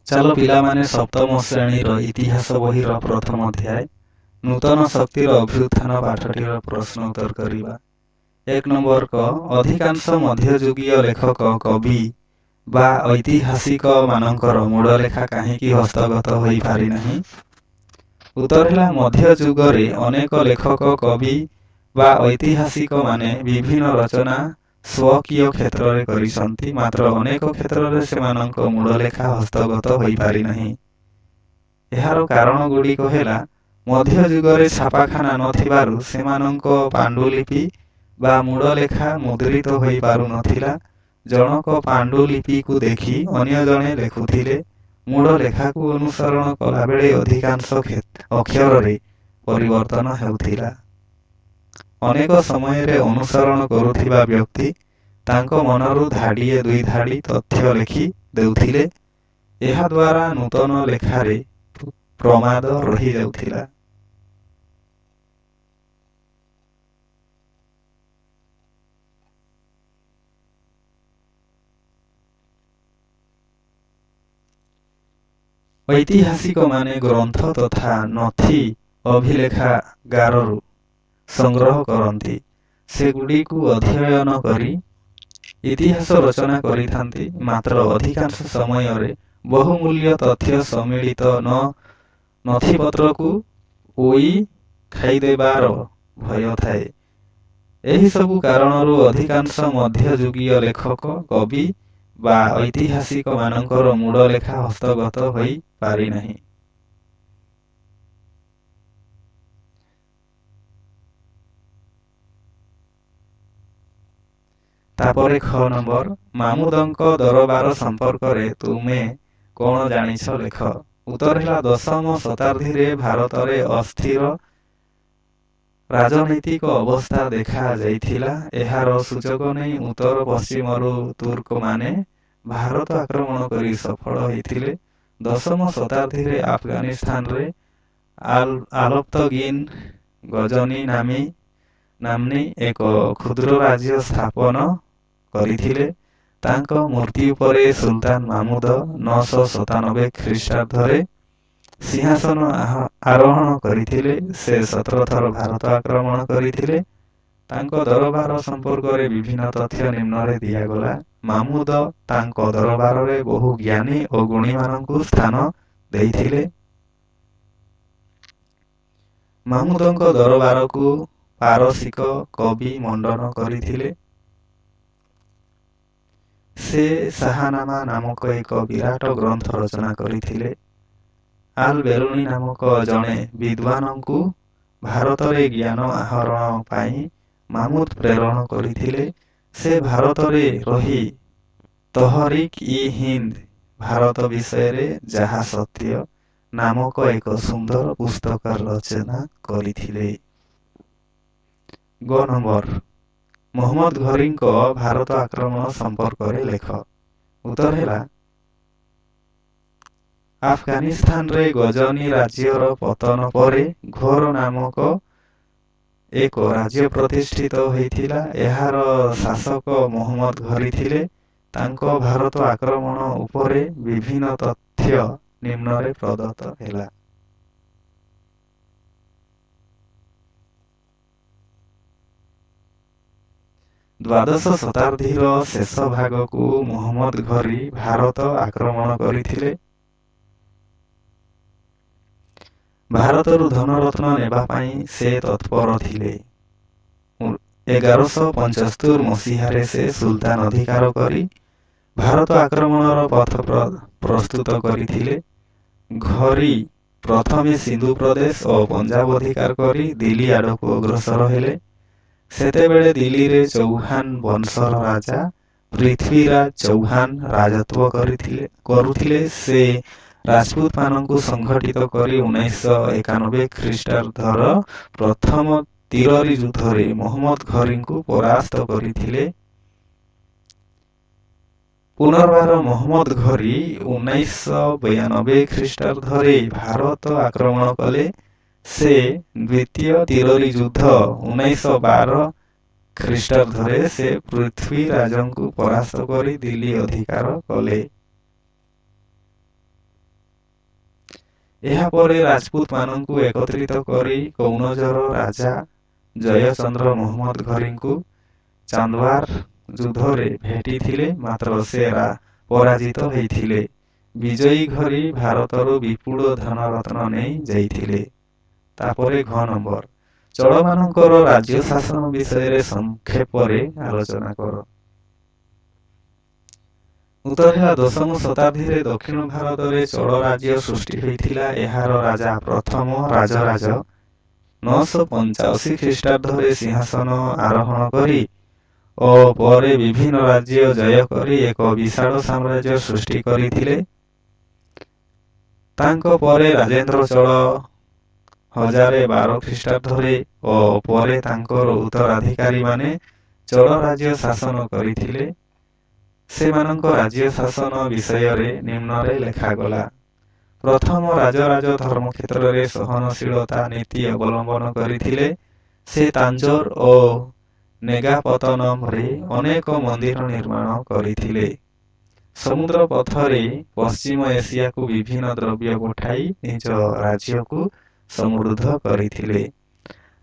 ଚାଲ ପିଲାମାନେ, ସପ୍ତମ ଶ୍ରେଣୀର ଇତିହାସ ବହିର ପ୍ରଥମ ଅଧ୍ୟାୟ ନୂତନ ଶକ୍ତିର ଅଭ୍ୟୁତ୍ଥାନ ପାଠଟିର ପ୍ରଶ୍ନ ଉତ୍ତର କରିବା। 1 ନମ୍ବର କ, ଅଧିକାଂଶ ମଧ୍ୟଯୁଗୀୟ ଲେଖକ, କବି ବା ଐତିହାସିକ ମାନଙ୍କର ମୂଳ ଲେଖା କାହିଁକି ହସ୍ତଗତ ହୋଇପାରିନାହିଁ? ଉତ୍ତର ହେଲା, ମଧ୍ୟଯୁଗରେ ଅନେକ ଲେଖକ, କବି ବା ଐତିହାସିକ ମାନେ ବିଭିନ୍ନ ରଚନା ସ୍ୱକୀୟ କ୍ଷେତ୍ରରେ କରିଛନ୍ତି। ମାତ୍ର ଅନେକ କ୍ଷେତ୍ରରେ ସେମାନଙ୍କ ମୂଳ ଲେଖା ହସ୍ତଗତ ହୋଇପାରିନାହିଁ। ଏହାର କାରଣ ଗୁଡ଼ିକ ହେଲା, ମଧ୍ୟଯୁଗରେ ଛାପାଖାନା ନଥିବାରୁ ସେମାନଙ୍କ ପାଣ୍ଡୁଲିପି ବା ମୂଳ ଲେଖା ମୁଦ୍ରିତ ହୋଇପାରୁନଥିଲା। ଜଣକ ପାଣ୍ଡୁଲିପିକୁ ଦେଖି ଅନ୍ୟ ଜଣେ ଲେଖୁଥିଲେ। ମୂଳ ଲେଖାକୁ ଅନୁସରଣ କଲାବେଳେ ଅଧିକାଂଶ ଅକ୍ଷରରେ ପରିବର୍ତ୍ତନ ହେଉଥିଲା। ଅନେକ ସମୟରେ ଅନୁସରଣ କରୁଥିବା ବ୍ୟକ୍ତି ତାଙ୍କ ମନରୁ ଧାଡ଼ିଏ ଦୁଇ ଧାଡ଼ି ତଥ୍ୟ ଲେଖି ଦେଉଥିଲେ। ଏହାଦ୍ୱାରା ନୂତନ ଲେଖାରେ ପ୍ରମାଦ ରହିଯାଉଥିଲା। ଐତିହାସିକମାନେ ଗ୍ରନ୍ଥ ତଥା ନଥି ଅଭିଲେଖାଗାରରୁ ସଂଗ୍ରହ କରନ୍ତି। ସେଗୁଡ଼ିକୁ ଅଧ୍ୟୟନ କରି ଇତିହାସ ରଚନା କରିଥାନ୍ତି। ମାତ୍ର ଅଧିକାଂଶ ସମୟରେ ବହୁମୂଲ୍ୟ ତଥ୍ୟ ସମ୍ମିଳିତ ନଥିପତ୍ରକୁ ଉଇ ଖାଇଦେବାର ଭୟ ଥାଏ। ଏହିସବୁ କାରଣରୁ ଅଧିକାଂଶ ମଧ୍ୟଯୁଗୀୟ ଲେଖକ, କବି ବା ଐତିହାସିକମାନଙ୍କର ମୂଳ ଲେଖା ହସ୍ତଗତ ହୋଇପାରିନାହିଁ। ତାପରେ ଖ ନମ୍ବର, ମାମୁଦଙ୍କ ଦରବାର ସମ୍ପର୍କରେ ତୁମେ କଣ ଜାଣିଛ ଲେଖ। ଉତ୍ତର ହେଲା, 10ମ ଶତାବ୍ଦୀରେ ଭାରତରେ ଅସ୍ଥିର ରାଜନୈତିକ ଅବସ୍ଥା ଦେଖା ଯାଇଥିଲା। ଏହାର ସୁଯୋଗ ନେଇ ଉତ୍ତର ପଶ୍ଚିମରୁ ତୁର୍କମାନେ ଭାରତ ଆକ୍ରମଣ କରି ସଫଳ ହୋଇଥିଲେ। 10ମ ଶତାବ୍ଦୀରେ ଆଫଗାନିସ୍ତାନରେ ଆଲପ୍ତଗିନ୍ ଗଜନୀ ନାମ୍ନୀ ଏକ କ୍ଷୁଦ୍ର ରାଜ୍ୟ ସ୍ଥାପନ କରିଥିଲେ। ତାଙ୍କ ମୃତ୍ୟୁ ପରେ ସୁଲତାନ ମାମୁଦ 997 ଖ୍ରୀଷ୍ଟାବ୍ଦରେ ସିଂହାସନ ଆରୋହଣ କରିଥିଲେ। ସେ 17 ଥର ଭାରତ ଆକ୍ରମଣ କରିଥିଲେ। ତାଙ୍କ ଦରବାର ସମ୍ପର୍କରେ ବିଭିନ୍ନ ତଥ୍ୟ ନିମ୍ନରେ ଦିଆଗଲା। ମାମୁଦ ତାଙ୍କ ଦରବାରରେ ବହୁ ଜ୍ଞାନୀ ଓ ଗୁଣୀମାନଙ୍କୁ ସ୍ଥାନ ଦେଇଥିଲେ। ମାମୁଦଙ୍କ ଦରବାରକୁ ପାରସିକ କବି ମଣ୍ଡନ କରିଥିଲେ। ସେ ଶାହନାମା ନାମକ ଏକ ବିରାଟ ଗ୍ରନ୍ଥ ରଚନା କରିଥିଲେ। ଆଲ ବେରୁଣୀ ନାମକ ଜଣେ ବିଦ୍ୱାନଙ୍କୁ ଭାରତରେ ଜ୍ଞାନ ଆହରଣ ପାଇଁ ମାମୁଦ ପ୍ରେରଣ କରିଥିଲେ। ସେ ଭାରତରେ ରହି ତହରିକ ଇ ହିନ୍ଦ, ଭାରତ ବିଷୟରେ ଯାହା ସତ୍ୟ ନାମକ ଏକ ସୁନ୍ଦର ପୁସ୍ତକ ରଚନା କରିଥିଲେ। ଗ ନମ୍ବର, ମହମ୍ମଦ ଘୋରୀଙ୍କ ଭାରତ ଆକ୍ରମଣ ସମ୍ପର୍କରେ ଲେଖ। ଉତ୍ତର ହେଲା, ଆଫଗାନିସ୍ତାନରେ ଗଜନୀ ରାଜ୍ୟର ପତନ ପରେ ଘୋର ନାମକ ଏକ ରାଜ୍ୟ ପ୍ରତିଷ୍ଠିତ ହୋଇଥିଲା। ଏହାର ଶାସକ ମହମ୍ମଦ ଘୋରୀ ଥିଲେ। ତାଙ୍କ ଭାରତ ଆକ୍ରମଣ ଉପରେ ବିଭିନ୍ନ ତଥ୍ୟ ନିମ୍ନରେ ପ୍ରଦତ୍ତ ହେଲା। ଦ୍ୱାଦଶ ଶତାବ୍ଦୀର ଶେଷ ଭାଗକୁ ମହମ୍ମଦ ଘୋରୀ ଭାରତ ଆକ୍ରମଣ କରିଥିଲେ। ଭାରତରୁ ଧନରତ୍ନ ନେବା ପାଇଁ ସେ ତତ୍ପର ଥିଲେ। 1175 ମସିହାରେ ସେ ସୁଲତାନ ଅଧିକାର କରି ଭାରତ ଆକ୍ରମଣର ପଥ ପ୍ରସ୍ତୁତ କରିଥିଲେ। ଘୋରୀ ପ୍ରଥମେ ସିନ୍ଧୁ ପ୍ରଦେଶ ଓ ପଞ୍ଜାବ ଅଧିକାର କରି ଦିଲ୍ଲୀ ଆଡ଼କୁ ଅଗ୍ରସର ହେଲେ। ସେତେବେଳେ ଦିଲ୍ଲୀରେ ଚୌହାନ ବଂଶର ରାଜା ପୃଥ୍ୱୀରାଜ ଚୌହାନ ରାଜତ୍ୱ କରୁଥିଲେ। ସେ ରାଜପୁତମାନଙ୍କୁ ସଂଗଠିତ କରି 1991 ଖ୍ରୀଷ୍ଟାବ୍ଦର ପ୍ରଥମ ତିରୋରୀ ଯୁଦ୍ଧରେ ମହମ୍ମଦ ଘୋରୀଙ୍କୁ ପରାସ୍ତ କରିଥିଲେ। ପୁନର୍ବାର ମହମ୍ମଦ ଘୋରୀ 1992 ଖ୍ରୀଷ୍ଟାବ୍ଦରେ ଭାରତ ଆକ୍ରମଣ କଲେ। ସେ ଦ୍ୱିତୀୟ ତିରୋରୀ ଯୁଦ୍ଧ 1912 ଖ୍ରୀଷ୍ଟାବ୍ଦରେ ସେ ପୃଥ୍ୱୀରାଜଙ୍କୁ ପରାସ୍ତ କରି ଦିଲ୍ଲୀ ଅଧିକାର କଲେ। ଏହାପରେ ରାଜପୁତମାନଙ୍କୁ ଏକତ୍ରିତ କରି କନୌଜର ରାଜା ଜୟଚନ୍ଦ୍ର ମହମ୍ମଦ ଘୋରୀଙ୍କୁ ଚାନ୍ଦୱାର ଯୁଦ୍ଧରେ ଭେଟିଥିଲେ, ମାତ୍ର ସେ ପରାଜିତ ହୋଇଥିଲେ। ବିଜୟୀ ଘୋରୀ ଭାରତରୁ ବିପୁଳ ଧନରତ୍ନ ନେଇ ଯାଇଥିଲେ। ତାପରେ ଘ ନମ୍ବର, ଚୋଳମାନଙ୍କର ରାଜ୍ୟ ଶାସନ ବିଷୟରେ ସଂକ୍ଷେପରେ ଆଲୋଚନା କର। ଉତ୍ତର ହେଲା, ଦଶମ ଶତାବ୍ଦୀରେ ଦକ୍ଷିଣ ଭାରତରେ ଚୋଳ ରାଜ୍ୟ ସୃଷ୍ଟି ହୋଇଥିଲା। ଏହାର ରାଜା ପ୍ରଥମ ରାଜରାଜ 985 ଖ୍ରୀଷ୍ଟାବ୍ଦରେ ସିଂହାସନ ଆରୋହଣ କରି ଓ ପରେ ବିଭିନ୍ନ ରାଜ୍ୟ ଜୟ କରି ଏକ ବିଶାଳ ସାମ୍ରାଜ୍ୟ ସୃଷ୍ଟି କରିଥିଲେ। ତାଙ୍କ ପରେ ରାଜେନ୍ଦ୍ର ଚୋଳ 1012 ଖ୍ରୀଷ୍ଟାବ୍ଦରେ ଓ ପରେ ତାଙ୍କର ଉତ୍ତରାଧିକାରୀମାନେ ଚୋଳ ରାଜ୍ୟ ଶାସନ କରିଥିଲେ। ସେମାନଙ୍କ ରାଜ୍ୟ ଶାସନ ବିଷୟରେ ନିମ୍ନରେ ଲେଖାଗଲା। ପ୍ରଥମ ରାଜରାଜ ଧର୍ମକ୍ଷେତ୍ରରେ ସହନଶୀଳତା ନୀତି ଅବଲମ୍ବନ କରିଥିଲେ। ସେ ତାଞ୍ଜୋର ଓ ନେଗାପତନମରେ ଅନେକ ମନ୍ଦିର ନିର୍ମାଣ କରିଥିଲେ। ସମୁଦ୍ର ପଥରେ ପଶ୍ଚିମ ଏସିଆକୁ ବିଭିନ୍ନ ଦ୍ରବ୍ୟ ପଠାଇ ନିଜ ରାଜ୍ୟକୁ ସମୃଦ୍ଧ କରିଥିଲେ।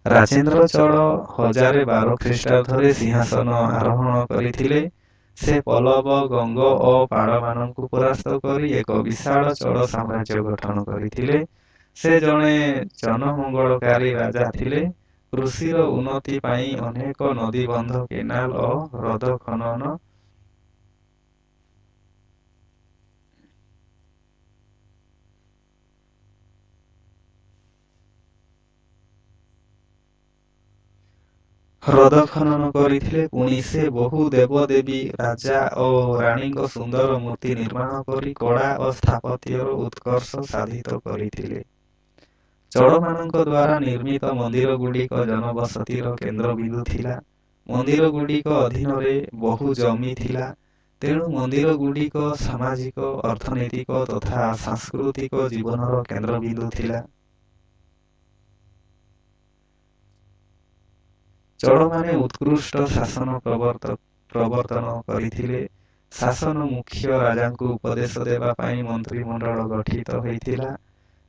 ରାଜେନ୍ଦ୍ର ଚୋଳ 1012 ଖ୍ରୀଷ୍ଟାବ୍ଦରେ ସିଂହାସନ ଆରୋହଣ କରିଥିଲେ। ସେ ପଲ୍ଲବ, ଗଙ୍ଗ ଓ ପାଳମାନଙ୍କୁ ପରାସ୍ତ କରି ଏକ ବିଶାଳ ଚୋଳ ସାମ୍ରାଜ୍ୟ ଗଠନ କରିଥିଲେ। ସେ ଜଣେ ଜନମଙ୍ଗଳକାରୀ ରାଜା ଥିଲେ। କୃଷିର ଉନ୍ନତି ପାଇଁ ଅନେକ ନଦୀବନ୍ଧ, କେନାଲ ଓ ହ୍ରଦ ଖନନ କରିଥିଲେ। ପୁଣି ସେ ବହୁ ଦେବଦେବୀ, ରାଜା ଓ ରାଣୀଙ୍କ ସୁନ୍ଦର ମୂର୍ତ୍ତି ନିର୍ମାଣ କରି କଳା ଓ ସ୍ଥାପତ୍ୟର ଉତ୍କର୍ଷ ସାଧିତ କରିଥିଲେ। ଚୋଳମାନଙ୍କ ଦ୍ୱାରା ନିର୍ମିତ ମନ୍ଦିରଗୁଡ଼ିକ ଜନବସତିର କେନ୍ଦ୍ରବିନ୍ଦୁ ଥିଲା। ମନ୍ଦିରଗୁଡ଼ିକ ଅଧୀନରେ ବହୁ ଜମି ଥିଲା। ତେଣୁ ମନ୍ଦିରଗୁଡ଼ିକ ସାମାଜିକ, ଅର୍ଥନୈତିକ ତଥା ସାଂସ୍କୃତିକ ଜୀବନର କେନ୍ଦ୍ରବିନ୍ଦୁ ଥିଲା। ଚୋଳମାନେ ଉତ୍କୃଷ୍ଟ ଶାସନ ପ୍ରବର୍ତ୍ତନ କରିଥିଲେ। ଶାସନ ମୁଖ୍ୟ ରାଜାଙ୍କୁ ଉପଦେଶ ଦେବା ପାଇଁ ମନ୍ତ୍ରିମଣ୍ଡଳ ଗଠିତ ହୋଇଥିଲା।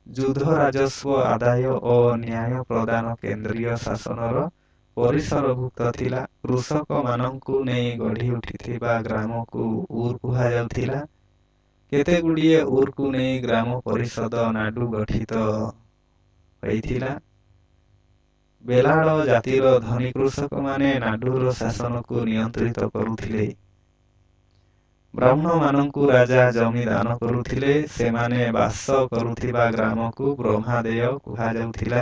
ଯୁଦ୍ଧ, ରାଜସ୍ୱ ଆଦାୟ ଓ ନ୍ୟାୟ ପ୍ରଦାନ କେନ୍ଦ୍ରୀୟ ଶାସନର ପରିସରଭୁକ୍ତ ଥିଲା। କୃଷକମାନଙ୍କୁ ନେଇ ଗଢ଼ି ଉଠିଥିବା ଗ୍ରାମକୁ ଉର୍ କୁହାଯାଉଥିଲା। କେତେଗୁଡ଼ିଏ ଉର୍କୁ ନେଇ ଗ୍ରାମ ପରିଷଦ ନାଡୁ ଗଠିତ ହୋଇଥିଲା। ବେଲାଳ ଜାତିର ଧନୀ କୃଷକମାନେ ନାଡୁର ଶାସନକୁ ନିୟନ୍ତ୍ରିତ କରୁଥିଲେ। ବ୍ରାହ୍ମଣମାନଙ୍କୁ ରାଜା ଜମି ଦାନ କରୁଥିଲେ। ସେମାନେ ବାସ କରୁଥିବା ଗ୍ରାମକୁ ବ୍ରହ୍ମାଦେୟ କୁହାଯାଉଥିଲା।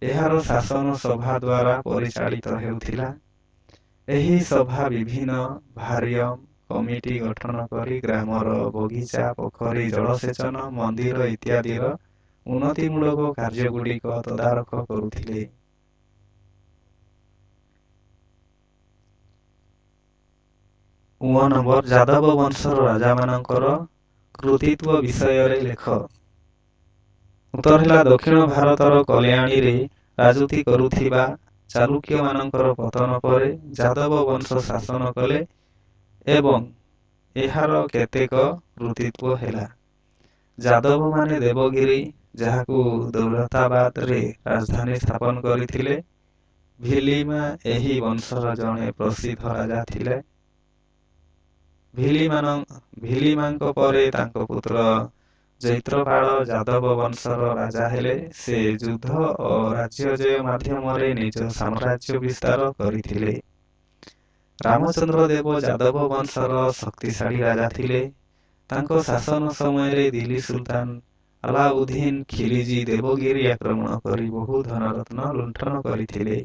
ଏହାର ଶାସନ ସଭା ଦ୍ୱାରା ପରିଚାଳିତ ହେଉଥିଲା। ଏହି ସଭା ବିଭିନ୍ନ ଭାରିୟମ କମିଟି ଗଠନ କରି ଗ୍ରାମର ବଗିଚା, ପୋଖରୀ, ଜଳସେଚନ, ମନ୍ଦିର ଇତ୍ୟାଦିର ଉନ୍ନତିମୂଳକ କାର୍ଯ୍ୟଗୁଡ଼ିକ ତଦାରଖ କରୁଥିଲେ। ନମ୍ବର, ଯାଦବ ବଂଶର ରାଜାମାନଙ୍କର କୃତିତ୍ୱ ବିଷୟରେ ଲେଖ। ଉତ୍ତର ହେଲା, ଦକ୍ଷିଣ ଭାରତର କଲ୍ୟାଣୀରେ ରାଜୁତି କରୁଥିବା ଚାଲୁକ୍ୟମାନଙ୍କର ପତନ ପରେ ଯାଦବ ବଂଶ ଶାସନ କଲେ ଏବଂ ଏହାର କେତେକ କୃତିତ୍ୱ ହେଲା, ଯାଦବମାନେ ଦେବଗିରି, ଯାହାକୁ ଦୌଲତାବାଦରେ ରାଜଧାନୀ ସ୍ଥାପନ କରିଥିଲେ। ଭିଲିମା ଏହି ବଂଶର ଜଣେ ପ୍ରସିଦ୍ଧ ରାଜା ଥିଲେ। ଭିଲିମାଙ୍କ ପରେ ତାଙ୍କ ପୁତ୍ର ଜୈତ୍ରପାଳ ଯାଦବ ବଂଶର ରାଜା ହେଲେ। ସେ ଯୁଦ୍ଧ ଓ ରାଜ୍ୟ ଜୟ ମାଧ୍ୟମରେ ନିଜ ସାମ୍ରାଜ୍ୟ ବିସ୍ତାର କରିଥିଲେ। ରାମଚନ୍ଦ୍ର ଦେବ ଯାଦବ ବଂଶର ଶକ୍ତିଶାଳୀ ରାଜା ଥିଲେ। ତାଙ୍କ ଶାସନ ସମୟରେ ଦିଲ୍ଲୀ ସୁଲତାନ ଆଲାଉଦ୍ଦିନ ଖିଲିଜି ଦେବଗିରି ଆକ୍ରମଣ କରି ବହୁ ଧନରତ୍ନ ଲୁଣ୍ଠନ କରିଥିଲେ।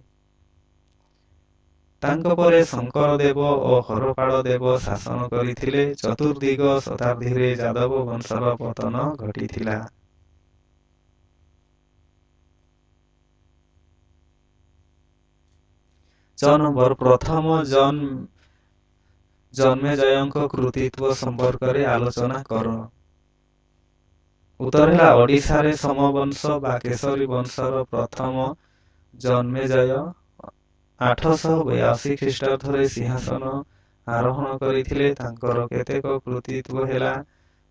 ତାଙ୍କ ପରେ ଶଙ୍କର ଦେବ ଓ ହରପାଳ ଦେବ ଶାସନ କରିଥିଲେ। ଚତୁର୍ଦ୍ଦିଗ ଶତାବ୍ଦୀରେ ଯାଦବ ବଂଶର ପତନ ଘଟିଥିଲା। ଚ ନମ୍ବର, ପ୍ରଥମ ଜନ୍ମେଜୟଙ୍କ କୃତିତ୍ୱ ସମ୍ପର୍କରେ ଆଲୋଚନା କର। ଉତ୍ତର ହେଲା, ଓଡ଼ିଶାରେ ସୋମବଂଶ ବା କେଶରୀ ବଂଶର ପ୍ରଥମ ଜନ୍ମେଜୟ 882 ଖ୍ରୀଷ୍ଟାବ୍ଦରେ ସିଂହାସନ ଆରୋହଣ କରିଥିଲେ। ତାଙ୍କର କେତେକ କୃତିତ୍ୱ ହେଲା,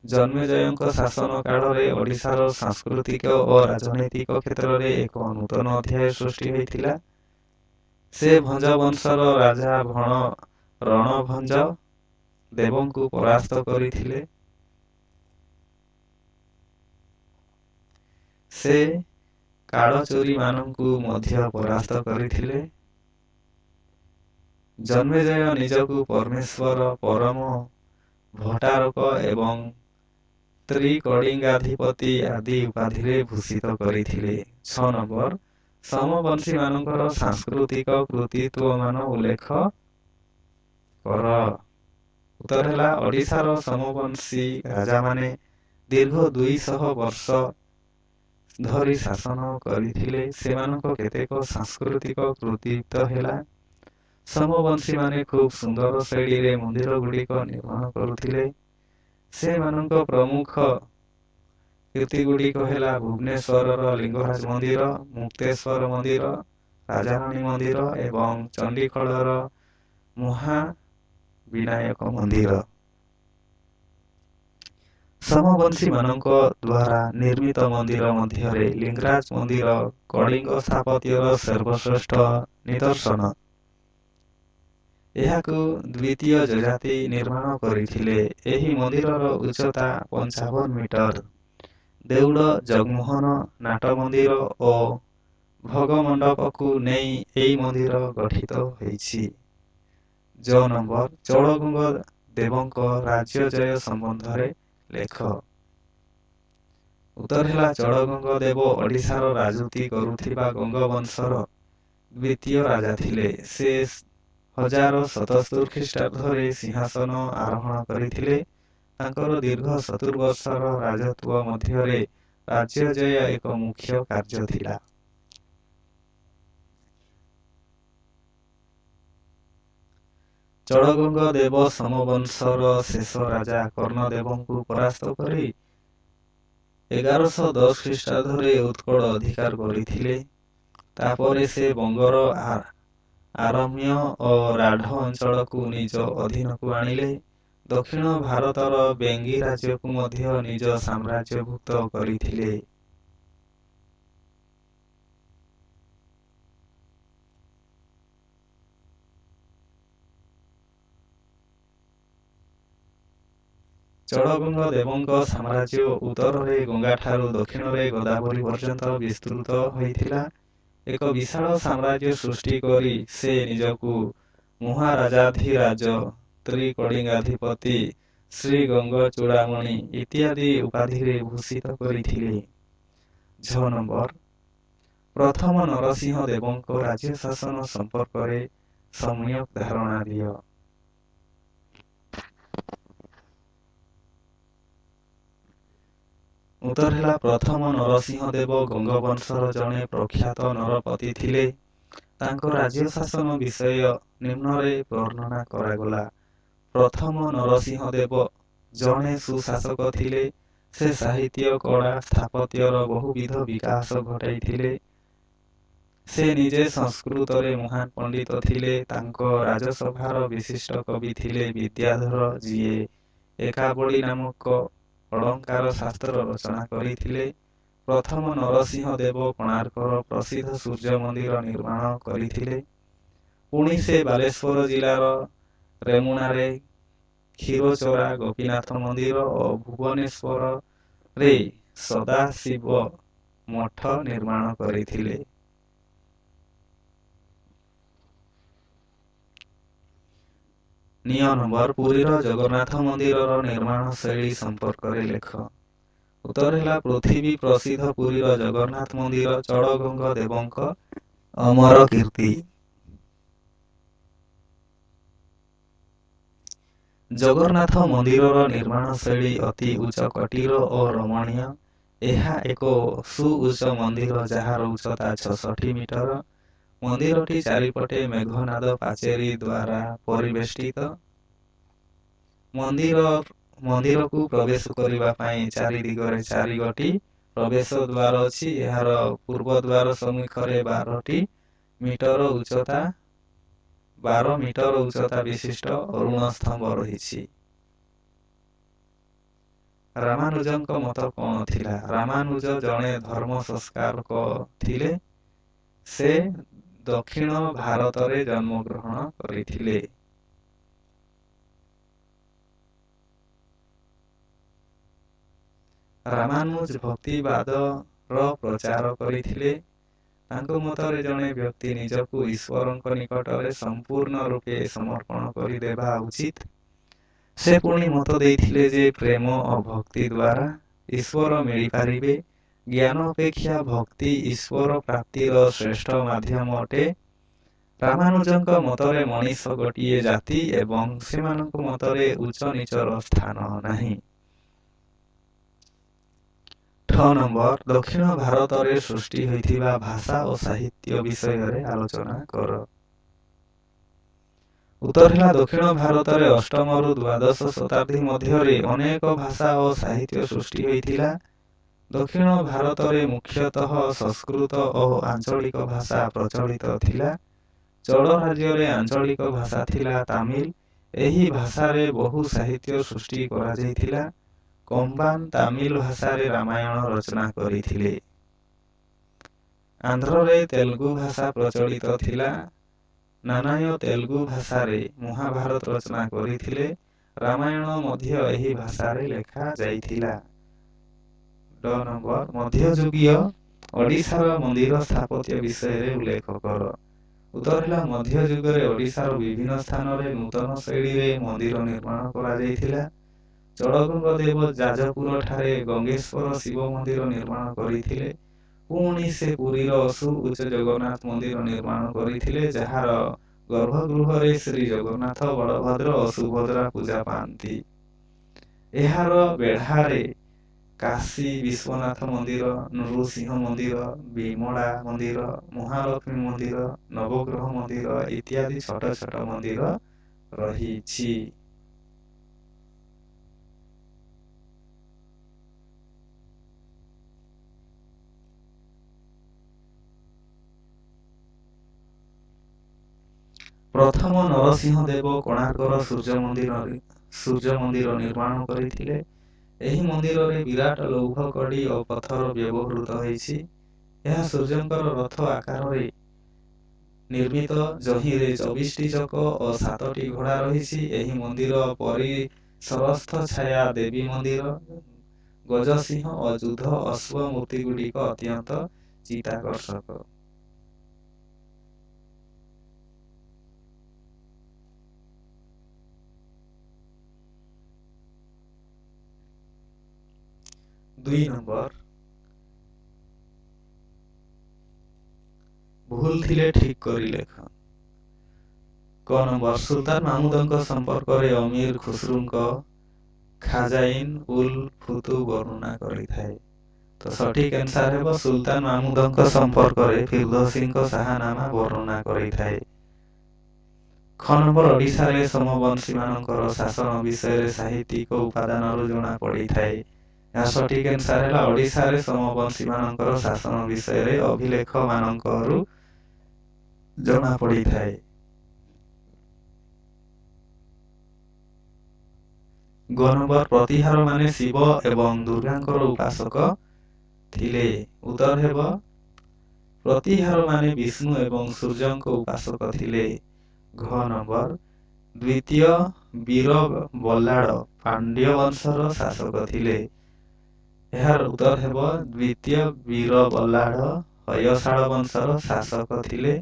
ଜନ୍ମେଜୟଙ୍କ ଶାସନ କାଳରେ ଓଡ଼ିଶାର ସାଂସ୍କୃତିକ ଓ ରାଜନୈତିକ କ୍ଷେତ୍ରରେ ଏକ ନୂତନ ଅଧ୍ୟାୟ ସୃଷ୍ଟି ହୋଇଥିଲା। ସେ ଭଞ୍ଜ ବଂଶର ରାଜା ରଣଭଞ୍ଜ ଦେବଙ୍କୁ ପରାସ୍ତ କରିଥିଲେ। ସେ କାଳଚୁରୀମାନଙ୍କୁ ମଧ୍ୟ ପରାସ୍ତ କରିଥିଲେ। ଜନ୍ମେଜୟ ନିଜକୁ ପରମେଶ୍ୱର, ପରମ ଭଟ୍ଟାରକ ଏବଂ ତ୍ରିକଳିଙ୍ଗାଧିପତି ଆଦି ଉପାଧିରେ ଭୂଷିତ କରିଥିଲେ। 6 ନମ୍ବର, ସୋମବଂଶୀମାନଙ୍କର ସାଂସ୍କୃତିକ କୃତିତ୍ୱମାନ ଉଲ୍ଲେଖ କର। ଉତ୍ତର ହେଲା, ଓଡ଼ିଶାର ସୋମବଂଶୀ ରାଜାମାନେ ଦୀର୍ଘ 200 ବର୍ଷ ଧରି ଶାସନ କରିଥିଲେ। ସେମାନଙ୍କ କେତେକ ସାଂସ୍କୃତିକ କୃତିତ୍ୱ ହେଲା, ସୋମବଂଶୀମାନେ ଖୁବ୍ ସୁନ୍ଦର ଶୈଳୀରେ ମନ୍ଦିରଗୁଡ଼ିକ ନିର୍ମାଣ କରୁଥିଲେ। ସେମାନଙ୍କ ପ୍ରମୁଖ କୀର୍ତ୍ତିଗୁଡ଼ିକ ହେଲା ଭୁବନେଶ୍ୱରର ଲିଙ୍ଗରାଜ ମନ୍ଦିର, ମୁକ୍ତେଶ୍ୱର ମନ୍ଦିର, ରାଜାରାଣୀ ମନ୍ଦିର ଏବଂ ଚଣ୍ଡିଖୋଲର ମହାବିନାୟକ ମନ୍ଦିର। ସୋମବଂଶୀମାନଙ୍କ ଦ୍ୱାରା ନିର୍ମିତ ମନ୍ଦିର ମଧ୍ୟରେ ଲିଙ୍ଗରାଜ ମନ୍ଦିର କଳିଙ୍ଗ ସ୍ଥାପତ୍ୟର ସର୍ବଶ୍ରେଷ୍ଠ ନିଦର୍ଶନ। ଏହାକୁ ଦ୍ୱିତୀୟ ଯଯାତି ନିର୍ମାଣ କରିଥିଲେ। ଏହି ମନ୍ଦିରର ଉଚ୍ଚତା 55 ମିଟର। ଦେଉଳ, ଜଗମୋହନ, ନାଟମନ୍ଦିର ଓ ଭୋଗମଣ୍ଡପକୁ ନେଇ ଏହି ମନ୍ଦିର ଗଠିତ ହୋଇଛି। ଜ ନମ୍ବର, ଚୋଡ଼ଗଙ୍ଗ ଦେବଙ୍କ ରାଜ୍ୟ ଜୟ ସମ୍ବନ୍ଧରେ ଲେଖ। ଉତ୍ତର ହେଲା, ଚୋଡ଼ଗଙ୍ଗ ଦେବ ଓଡ଼ିଶାର ରାଜୁତି କରୁଥିବା ଗଙ୍ଗବଂଶର ଦ୍ୱିତୀୟ ରାଜା ଥିଲେ। ସେ 1077 ଖ୍ରୀଷ୍ଟାବ୍ଦରେ ସିଂହାସନ ଆରୋହଣ କରିଥିଲେ। ତାଙ୍କର ଦୀର୍ଘ 70 ବର୍ଷର ରାଜତ୍ୱ ମଧ୍ୟରେ ରାଜ୍ୟ ଜୟ ଏକ ମୁଖ୍ୟ କାର୍ଯ୍ୟ ଥିଲା। ଚୋଡ଼ଗଙ୍ଗ ଦେବ ସୋମବଂଶର ଶେଷ ରାଜା କର୍ଣ୍ଣଦେବଙ୍କୁ ପରାସ୍ତ କରି 1110 ଖ୍ରୀଷ୍ଟାବ୍ଦରେ ଉତ୍କଳ ଅଧିକାର କରିଥିଲେ। ତାପରେ ସେ ବଙ୍ଗର ଆରଣ୍ୟ ଓ ରାଢ଼ ଅଞ୍ଚଳକୁ ନିଜ ଅଧୀନକୁ ଆଣିଲେ। ଦକ୍ଷିଣ ଭାରତର ବେଙ୍ଗୀ ରାଜ୍ୟକୁ ମଧ୍ୟ ନିଜ ସାମ୍ରାଜ୍ୟଭୁକ୍ତ କରିଥିଲେ। ଚୋଡ଼ଗଙ୍ଗ ଦେବଙ୍କ ସାମ୍ରାଜ୍ୟ ଉତ୍ତରରେ ଗଙ୍ଗାଠାରୁ ଦକ୍ଷିଣରେ ଗୋଦାବରୀ ପର୍ଯ୍ୟନ୍ତ ବିସ୍ତୃତ ହୋଇଥିଲା। ଏକ ବିଶାଳ ସାମ୍ରାଜ୍ୟ ସୃଷ୍ଟି କରି ସେ ନିଜକୁ ମହାରାଜାଧିରାଜ, ତ୍ରିକଳିଙ୍ଗାଧିପତି, ଶ୍ରୀଗଙ୍ଗ ଚୂଡ଼ାମଣି ଇତ୍ୟାଦି ଉପାଧିରେ ଭୂଷିତ କରିଥିଲେ। ଝ ନମ୍ବର, ପ୍ରଥମ ନରସିଂହ ଦେବଙ୍କ ରାଜ୍ୟ ଶାସନ ସମ୍ପର୍କରେ ସମ୍ୟକ ଧାରଣା ଦିଅ। ଉତ୍ତର ହେଲା, ପ୍ରଥମ ନରସିଂହ ଦେବ ଗଙ୍ଗବଂଶର ଜଣେ ପ୍ରଖ୍ୟାତ ନରପତି ଥିଲେ। ତାଙ୍କ ରାଜ୍ୟ ଶାସନ ବିଷୟ ନିମ୍ନରେ ବର୍ଣ୍ଣନା କରାଗଲା। ପ୍ରଥମ ନରସିଂହ ଦେବ ଜଣେ ସୁଶାସକ ଥିଲେ। ସେ ସାହିତ୍ୟ, କଳା, ସ୍ଥାପତ୍ୟର ବହୁବିଧ ବିକାଶ ଘଟାଇଥିଲେ। ସେ ନିଜେ ସଂସ୍କୃତରେ ମହାନ ପଣ୍ଡିତ ଥିଲେ। ତାଙ୍କ ରାଜସଭାର ବିଶିଷ୍ଟ କବି ଥିଲେ ବିଦ୍ୟାଧର, ଯିଏ ଏକାବଳୀ ନାମକ ଅଳଙ୍କାର ଶାସ୍ତ୍ର ରଚନା କରିଥିଲେ। ପ୍ରଥମ ନରସିଂହ ଦେବ କୋଣାର୍କର ପ୍ରସିଦ୍ଧ ସୂର୍ଯ୍ୟ ମନ୍ଦିର ନିର୍ମାଣ କରିଥିଲେ। ପୁଣି ସେ ବାଲେଶ୍ୱର ଜିଲ୍ଲାର ରେମୁଣାରେ କ୍ଷୀରଚୋରା ଗୋପୀନାଥ ମନ୍ଦିର ଓ ଭୁବନେଶ୍ୱରରେ ସଦାଶିବ ମଠ ନିର୍ମାଣ କରିଥିଲେ। ନିୟ ନମ୍ବର, ପୁରୀର ଜଗନ୍ନାଥ ମନ୍ଦିରର ନିର୍ମାଣ ଶୈଳୀ ସମ୍ପର୍କରେ ଲେଖ। ଉତ୍ତର ହେଲା, ପୃଥିବୀ ପ୍ରସିଦ୍ଧ ପୁରୀର ଜଗନ୍ନାଥ ମନ୍ଦିର ଚୋଡ଼ଗଙ୍ଗ ଦେବଙ୍କ ଅମର କୀର୍ତ୍ତି। ଜଗନ୍ନାଥ ମନ୍ଦିରର ନିର୍ମାଣ ଶୈଳୀ ଅତି ଉଚ୍ଚକୋଟୀର ଓ ରମଣୀୟ। ଏହା ଏକ ସୁଉଚ୍ଚ ମନ୍ଦିର, ଯାହାର ଉଚ୍ଚତା 66 ମିଟର। ମନ୍ଦିରଟି ଚାରିପଟେ ମେଘନାଦ ପାଚେରୀ ଦ୍ୱାରା ପରିବେଷ୍ଟିତ। ମନ୍ଦିରକୁ ପ୍ରବେଶ କରିବା ପାଇଁ ଚାରି ଦିଗରେ ଚାରିଗୋଟି ପ୍ରବେଶ ଦ୍ୱାର ଅଛି। ଏହାର ପୂର୍ବ ଦ୍ୱାର ସମ୍ମୁଖରେ 12 ମିଟର ଉଚ୍ଚତା ବିଶିଷ୍ଟ ଅରୁଣ ସ୍ତମ୍ଭ ରହିଛି। ରାମାନୁଜଙ୍କ ମତ କ'ଣ ଥିଲା? ରାମାନୁଜ ଜଣେ ଧର୍ମ ସଂସ୍କାରକ ଥିଲେ। ସେ ଦକ୍ଷିଣ ଭାରତରେ ଜନ୍ମଗ୍ରହଣ କରିଥିଲେ। ରାମାନୁଜ ଭକ୍ତିବାଦର ପ୍ରଚାର କରିଥିଲେ। ତାଙ୍କ ମତରେ ଜଣେ ବ୍ୟକ୍ତି ନିଜକୁ ଈଶ୍ୱରଙ୍କ ନିକଟରେ ସମ୍ପୂର୍ଣ୍ଣ ରୂପେ ସମର୍ପଣ କରିଦେବା ଉଚିତ। ସେ ପୁଣି ମତ ଦେଇଥିଲେ ଯେ ପ୍ରେମ ଓ ଭକ୍ତି ଦ୍ୱାରା ଈଶ୍ୱର ମିଳିପାରିବେ। ଜ୍ଞାନ ଅପେକ୍ଷା ଭକ୍ତି ଈଶ୍ୱର ପ୍ରାପ୍ତିର ଶ୍ରେଷ୍ଠ ମାଧ୍ୟମ ଅଟେ। ରାମାନୁଜଙ୍କ ମତରେ ମଣିଷ ଗୋଟିଏ ଜାତି ଏବଂ ସେମାନଙ୍କ ମତରେ ଉଚ୍ଚ ନୀଚର ସ୍ଥାନ ନାହିଁ। ଠ ନମ୍ବର, ଦକ୍ଷିଣ ଭାରତରେ ସୃଷ୍ଟି ହୋଇଥିବା ଭାଷା ଓ ସାହିତ୍ୟ ବିଷୟରେ ଆଲୋଚନା କର। ଉତ୍ତର ହେଲା, ଦକ୍ଷିଣ ଭାରତରେ ଅଷ୍ଟମରୁ ଦ୍ୱାଦଶ ଶତାବ୍ଦୀ ମଧ୍ୟରେ ଅନେକ ଭାଷା ଓ ସାହିତ୍ୟ ସୃଷ୍ଟି ହୋଇଥିଲା। ଦକ୍ଷିଣ ଭାରତରେ ମୁଖ୍ୟତଃ ସଂସ୍କୃତ ଓ ଆଞ୍ଚଳିକ ଭାଷା ପ୍ରଚଳିତ ଥିଲା। ଚୋଳ ରାଜ୍ୟରେ ଆଞ୍ଚଳିକ ଭାଷା ଥିଲା ତାମିଲ। ଏହି ଭାଷାରେ ବହୁ ସାହିତ୍ୟ ସୃଷ୍ଟି କରାଯାଇଥିଲା। କମ୍ବାନ ତାମିଲ ଭାଷାରେ ରାମାୟଣ ରଚନା କରିଥିଲେ। ଆନ୍ଧ୍ରରେ ତେଲୁଗୁ ଭାଷା ପ୍ରଚଳିତ ଥିଲା। ନାନାୟ ତେଲୁଗୁ ଭାଷାରେ ମହାଭାରତ ରଚନା କରିଥିଲେ। ରାମାୟଣ ମଧ୍ୟ ଏହି ଭାଷାରେ ଲେଖା ଯାଇଥିଲା। ଡ଼ ନମ୍ବର, ମଧ୍ୟଯୁଗୀୟ ଓଡ଼ିଶାର ମନ୍ଦିର ସ୍ଥାପତ୍ୟ ବିଷୟରେ ଉଲ୍ଲେଖ କର। ଉତ୍ତର ହେଲା, ମଧ୍ୟଯୁଗରେ ଓଡ଼ିଶାର ବିଭିନ୍ନ ସ୍ଥାନରେ ନୂତନ ଶୈଳୀରେ ମନ୍ଦିର ନିର୍ମାଣ କରାଯାଇଥିଲା। ଚୋଡ଼ଗଙ୍ଗ ଦେବ ଯାଜପୁର ଠାରେ ଗଙ୍ଗେଶ୍ୱର ଶିବ ମନ୍ଦିର ନିର୍ମାଣ କରିଥିଲେ। ପୁଣି ସେ ପୁରୀର ସୁଉଚ୍ଚ ଜଗନ୍ନାଥ ମନ୍ଦିର ନିର୍ମାଣ କରିଥିଲେ, ଯାହାର ଗର୍ଭଗୃହରେ ଶ୍ରୀ ଜଗନ୍ନାଥ, ବଳଭଦ୍ର ଓ ସୁଭଦ୍ରା ପୂଜା ପାଆନ୍ତି। ଏହାର ବେଢ଼ାରେ କାଶୀ ବିଶ୍ୱନାଥ ମନ୍ଦିର, ନୃସିଂହ ମନ୍ଦିର, ବିମଳା ମନ୍ଦିର, ମହାଲକ୍ଷ୍ମୀ ମନ୍ଦିର, ନବଗ୍ରହ ମନ୍ଦିର ଇତ୍ୟାଦି ଛୋଟ ଛୋଟ ମନ୍ଦିର ରହିଛି। ପ୍ରଥମ ନରସିଂହ ଦେବ କୋଣାର୍କର ସୂର୍ଯ୍ୟ ମନ୍ଦିର ନିର୍ମାଣ କରିଥିଲେ। ଏହି ମନ୍ଦିରରେ ବିରାଟ ଲୌହ କଡ଼ି ଓ ପଥର ବ୍ୟବହୃତ ହୋଇଛି। ଏହା ସୂର୍ଯ୍ୟଙ୍କର ରଥ ଆକାରରେ ନିର୍ମିତ, ଯହିଁରେ 24ଟି ଚକ ଓ 7ଟି ଘୋଡ଼ା ରହିଛି। ଏହି ମନ୍ଦିର ପରିସରସ୍ଥ ଛାୟା ଦେବୀ ମନ୍ଦିର, ଗଜସିଂହ ଓ ଯୁଦ୍ଧ ଅଶ୍ୱ ମୂର୍ତ୍ତିଗୁଡ଼ିକ ଅତ୍ୟନ୍ତ ଚିତ୍ତାକର୍ଷକ। 2 ନମ୍ବର, ଭୁଲ ଥିଲେ ଠିକ କରି ଲେଖ। କ ନମ୍ବର, ସୁଲତାନ ମାହମୁଦଙ୍କ ସମ୍ପର୍କରେ ଅମୀର ଖୁସରୁଙ୍କ ଖାଜାଇନ ଉଲ ଫୁତୁ ବର୍ଣ୍ଣନା କରିଥାଏ। ତ ସଠିକ ଆନ୍ସର ହେବ, ସୁଲତାନ ମାହମୁଦଙ୍କ ସମ୍ପର୍କରେ ଫିରଦୌସୀଙ୍କ ଶାହନାମା ବର୍ଣ୍ଣନା କରିଥାଏ। ଖ ନମ୍ବର, ଓଡ଼ିଶାରେ ସୋମବଂଶୀମାନଙ୍କର ଶାସନ ବିଷୟରେ ସାହିତ୍ୟିକ ଉପାଦାନରୁ ଜଣା ପଡ଼ିଥାଏ। ଏହା ସଠିକ ଆନ୍ସର ହେଲା, ଓଡ଼ିଶାରେ ସୋମବଂଶୀମାନଙ୍କର ଶାସନ ବିଷୟରେ ଅଭିଲେଖମାନଙ୍କରୁ ଜଣା ପଡ଼ିଥାଏ। ଗ ନମ୍ବର, ପ୍ରତିହାର ମାନେ ଶିବ ଏବଂ ଦୁର୍ଗାଙ୍କର ଉପାସକ ଥିଲେ। ଉତ୍ତର ହେବ, ପ୍ରତିହାର ମାନେ ବିଷ୍ଣୁ ଏବଂ ସୂର୍ଯ୍ୟଙ୍କ ଉପାସକ ଥିଲେ। ଘ ନମ୍ବର, ଦ୍ୱିତୀୟ ବୀର ବଲ୍ଲାଳ ପାଣ୍ଡ୍ୟ ବଂଶର ଶାସକ ଥିଲେ। ଏହାର ଉତ୍ତର ହେବ, ଦ୍ୱିତୀୟ ବୀର ବଲ୍ଲାଳ ହୟଶାଳ ବଂଶର ଶାସକ ଥିଲେ।